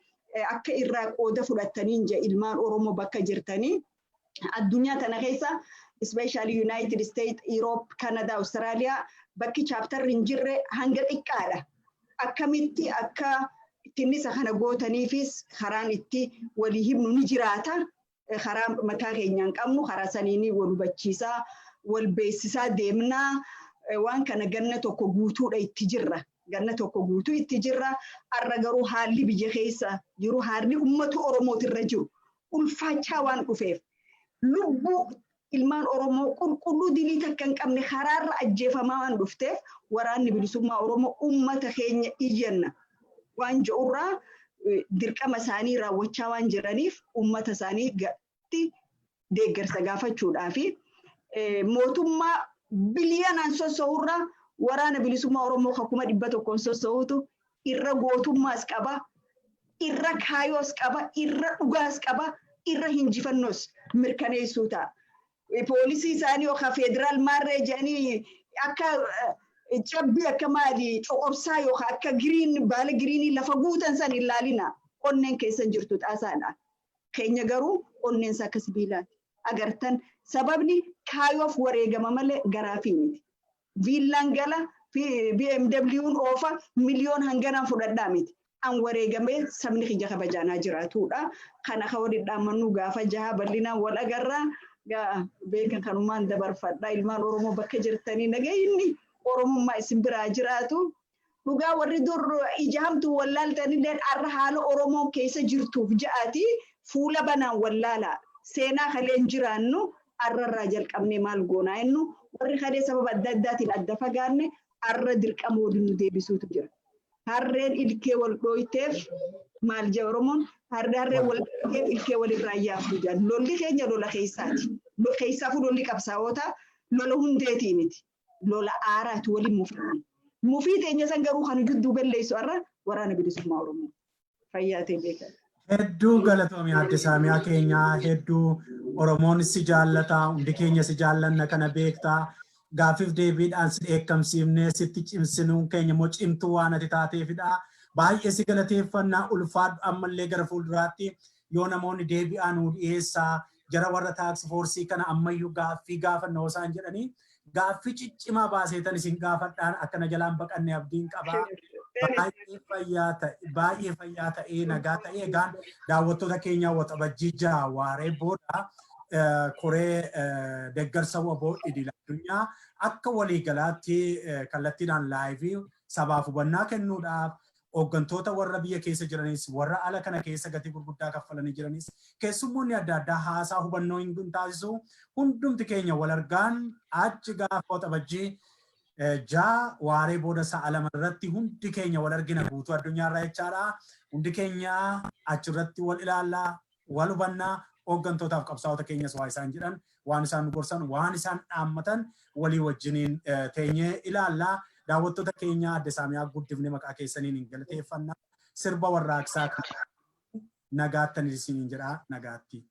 Akka irraa qooda fudhattaniin je ilmaan Oromoo bakka jirtanii addunyaa tana keessa, especially United States, Europe, Canada, Australia, bakki chapterri hin jirre hanga xiqqaadha. Akkamitti akka tinnisa kana gootaniifis karaan itti walii himnu ni jiraata. Karaa mataa keenyaan qabnu karaa saniin wal hubachiisaa, wal beeksisaa deemnaa. Waan kana ganna tokko guutuudha itti jirra. Ganna tokko guutuu itti jirra. Har'a garuu haalli biyya keessa jiru, haalli uummata Oromootirra jiru ulfaachaa waan dhufeef, lubbuu ilmaan Oromoo qulqulluu dilii takka hin qabne karaarra ajjeefamaa waan dhufteef, waraanni bilisummaa Oromoo uummata keenya iyyanna waan jedhurraa dirqama isaanii raawwachaa waan jiraniif, uummata isaanii deeggarsa gaafachuudhaa fi mootummaa biliyoonaan sossoo'urraa waraana bilisummaa Oromoo 100,000 sossoo'utu irra gootummaas qaba, irra kaayoos qaba, irra dhugaas qaba, irra hinjifannoos mirkaneessuu ta'a. Poolisii isaanii yookaan federaal maarree jedhanii akka cabbii, akka maali, coqorsaa yookaan akka green, baala greenii lafa guutan san hin laalina. Onneen keessan jirtu xaasaadha. Keenya garuu onneensa akka sibiilaati. Agartan, sababni kaayoof wareegama malee garaafii miti. Viillaan gala, BMW'n oofa, miliyoon hanganaan fudhadhaa miti. An wareegamee sabni kiyya kabajaanaa jiraatudha. Kana ka waliin dhaammannuu gaafa 6 bal'inaan wal agarraa. Gaa beekan kanumaan dabarfadha. Ilmaan Oromoo bakka jirtanii nagayinni Oromummaa isin biraa jiraatu. Dhugaa warri dur ija hamtuu wallaaltanillee har'a haala Oromoon keessa jirtuuf ja'aati fuula banaan wallaalaa. Seenaa kaleen jiraannu har'arraa jalqabnee maal goonaa jennu, warri kalee sababa adda addaatiin adda fagaanne har'a dirqama waliin nu deebisuutu jira. Harreen ilkee wal dhooyteef maal jee Oromoon, harree wal dhooyteef ilkee walirraa yaaftu jedhan. Lolli keenya lola keessaati. Keessaafuu lolli qabsaa'otaa lola hundeetii miti. Lola aaraati, waliin mufii. Mufii teenya san garuu kan gidduu balleessu har'a waraana bilisummaa Oromoo. Fayyaa ta'e beekan. Hedduu galatoomi, Aadde Saamiyaa keenya, hedduu Oromoon si jaallata, hundi keenya si jaallanna, kana beektaa. Gaaffiif deebiidhaan si dheekkamsiifnee sitti cimsinuun keenya immoo cimtuu waan ati taateefidha. Baay'ee si galateeffannaa, ulfaadhu. Ammallee gara fuulduraatti yoo namoonni deebi'aa nuu dhiyeessaa, jara warra task force kana ammayyuu gaaffii gaafannoo isaan jedhanii gaaffii ciccimaa baaseetan isin gaafadhaan akkana jalaan baqanne abdiin qabaa. Baay'ee fayyaa ta'e, baay'ee fayyaa ta'ee, nagaa ta'ee. Egaan daawwattoota keenya, Waxabajjii 6 waaree booda koree deeggarsa WBO idil addunyaa akka waliigalaatti kallattiidhaan live sabaaf hubannaa kennuudhaaf, hooggantoota warra biyya keessa jiranis, warra ala kana keessa gatii gurguddaa kaffalanii jiranis, keessummoonni adda addaa haasaa hubannoo hin taasisu. Hundumti keenya wal argaan achi gaafa Waxabajjii 6 waaree booda sa'a 2 irratti hundi keenya wal argina guutuu addunyaarraa jechaadha. Hundi keenya achirratti wal ilaallaa, wal hubannaa, hooggantootaaf qabsaa'ota keenyas waa isaan jedhan, waan isaan nu gorsan, waan isaan dhaammatan walii wajjiniin teenyee ilaallaa. Daawwattoota keenya, adde Saamiyaa guddifne maqaa keessaniin hin galateeffannaa. Sirba warraaqsaa kan nagaattan isiniin jedhaa, nagaatti.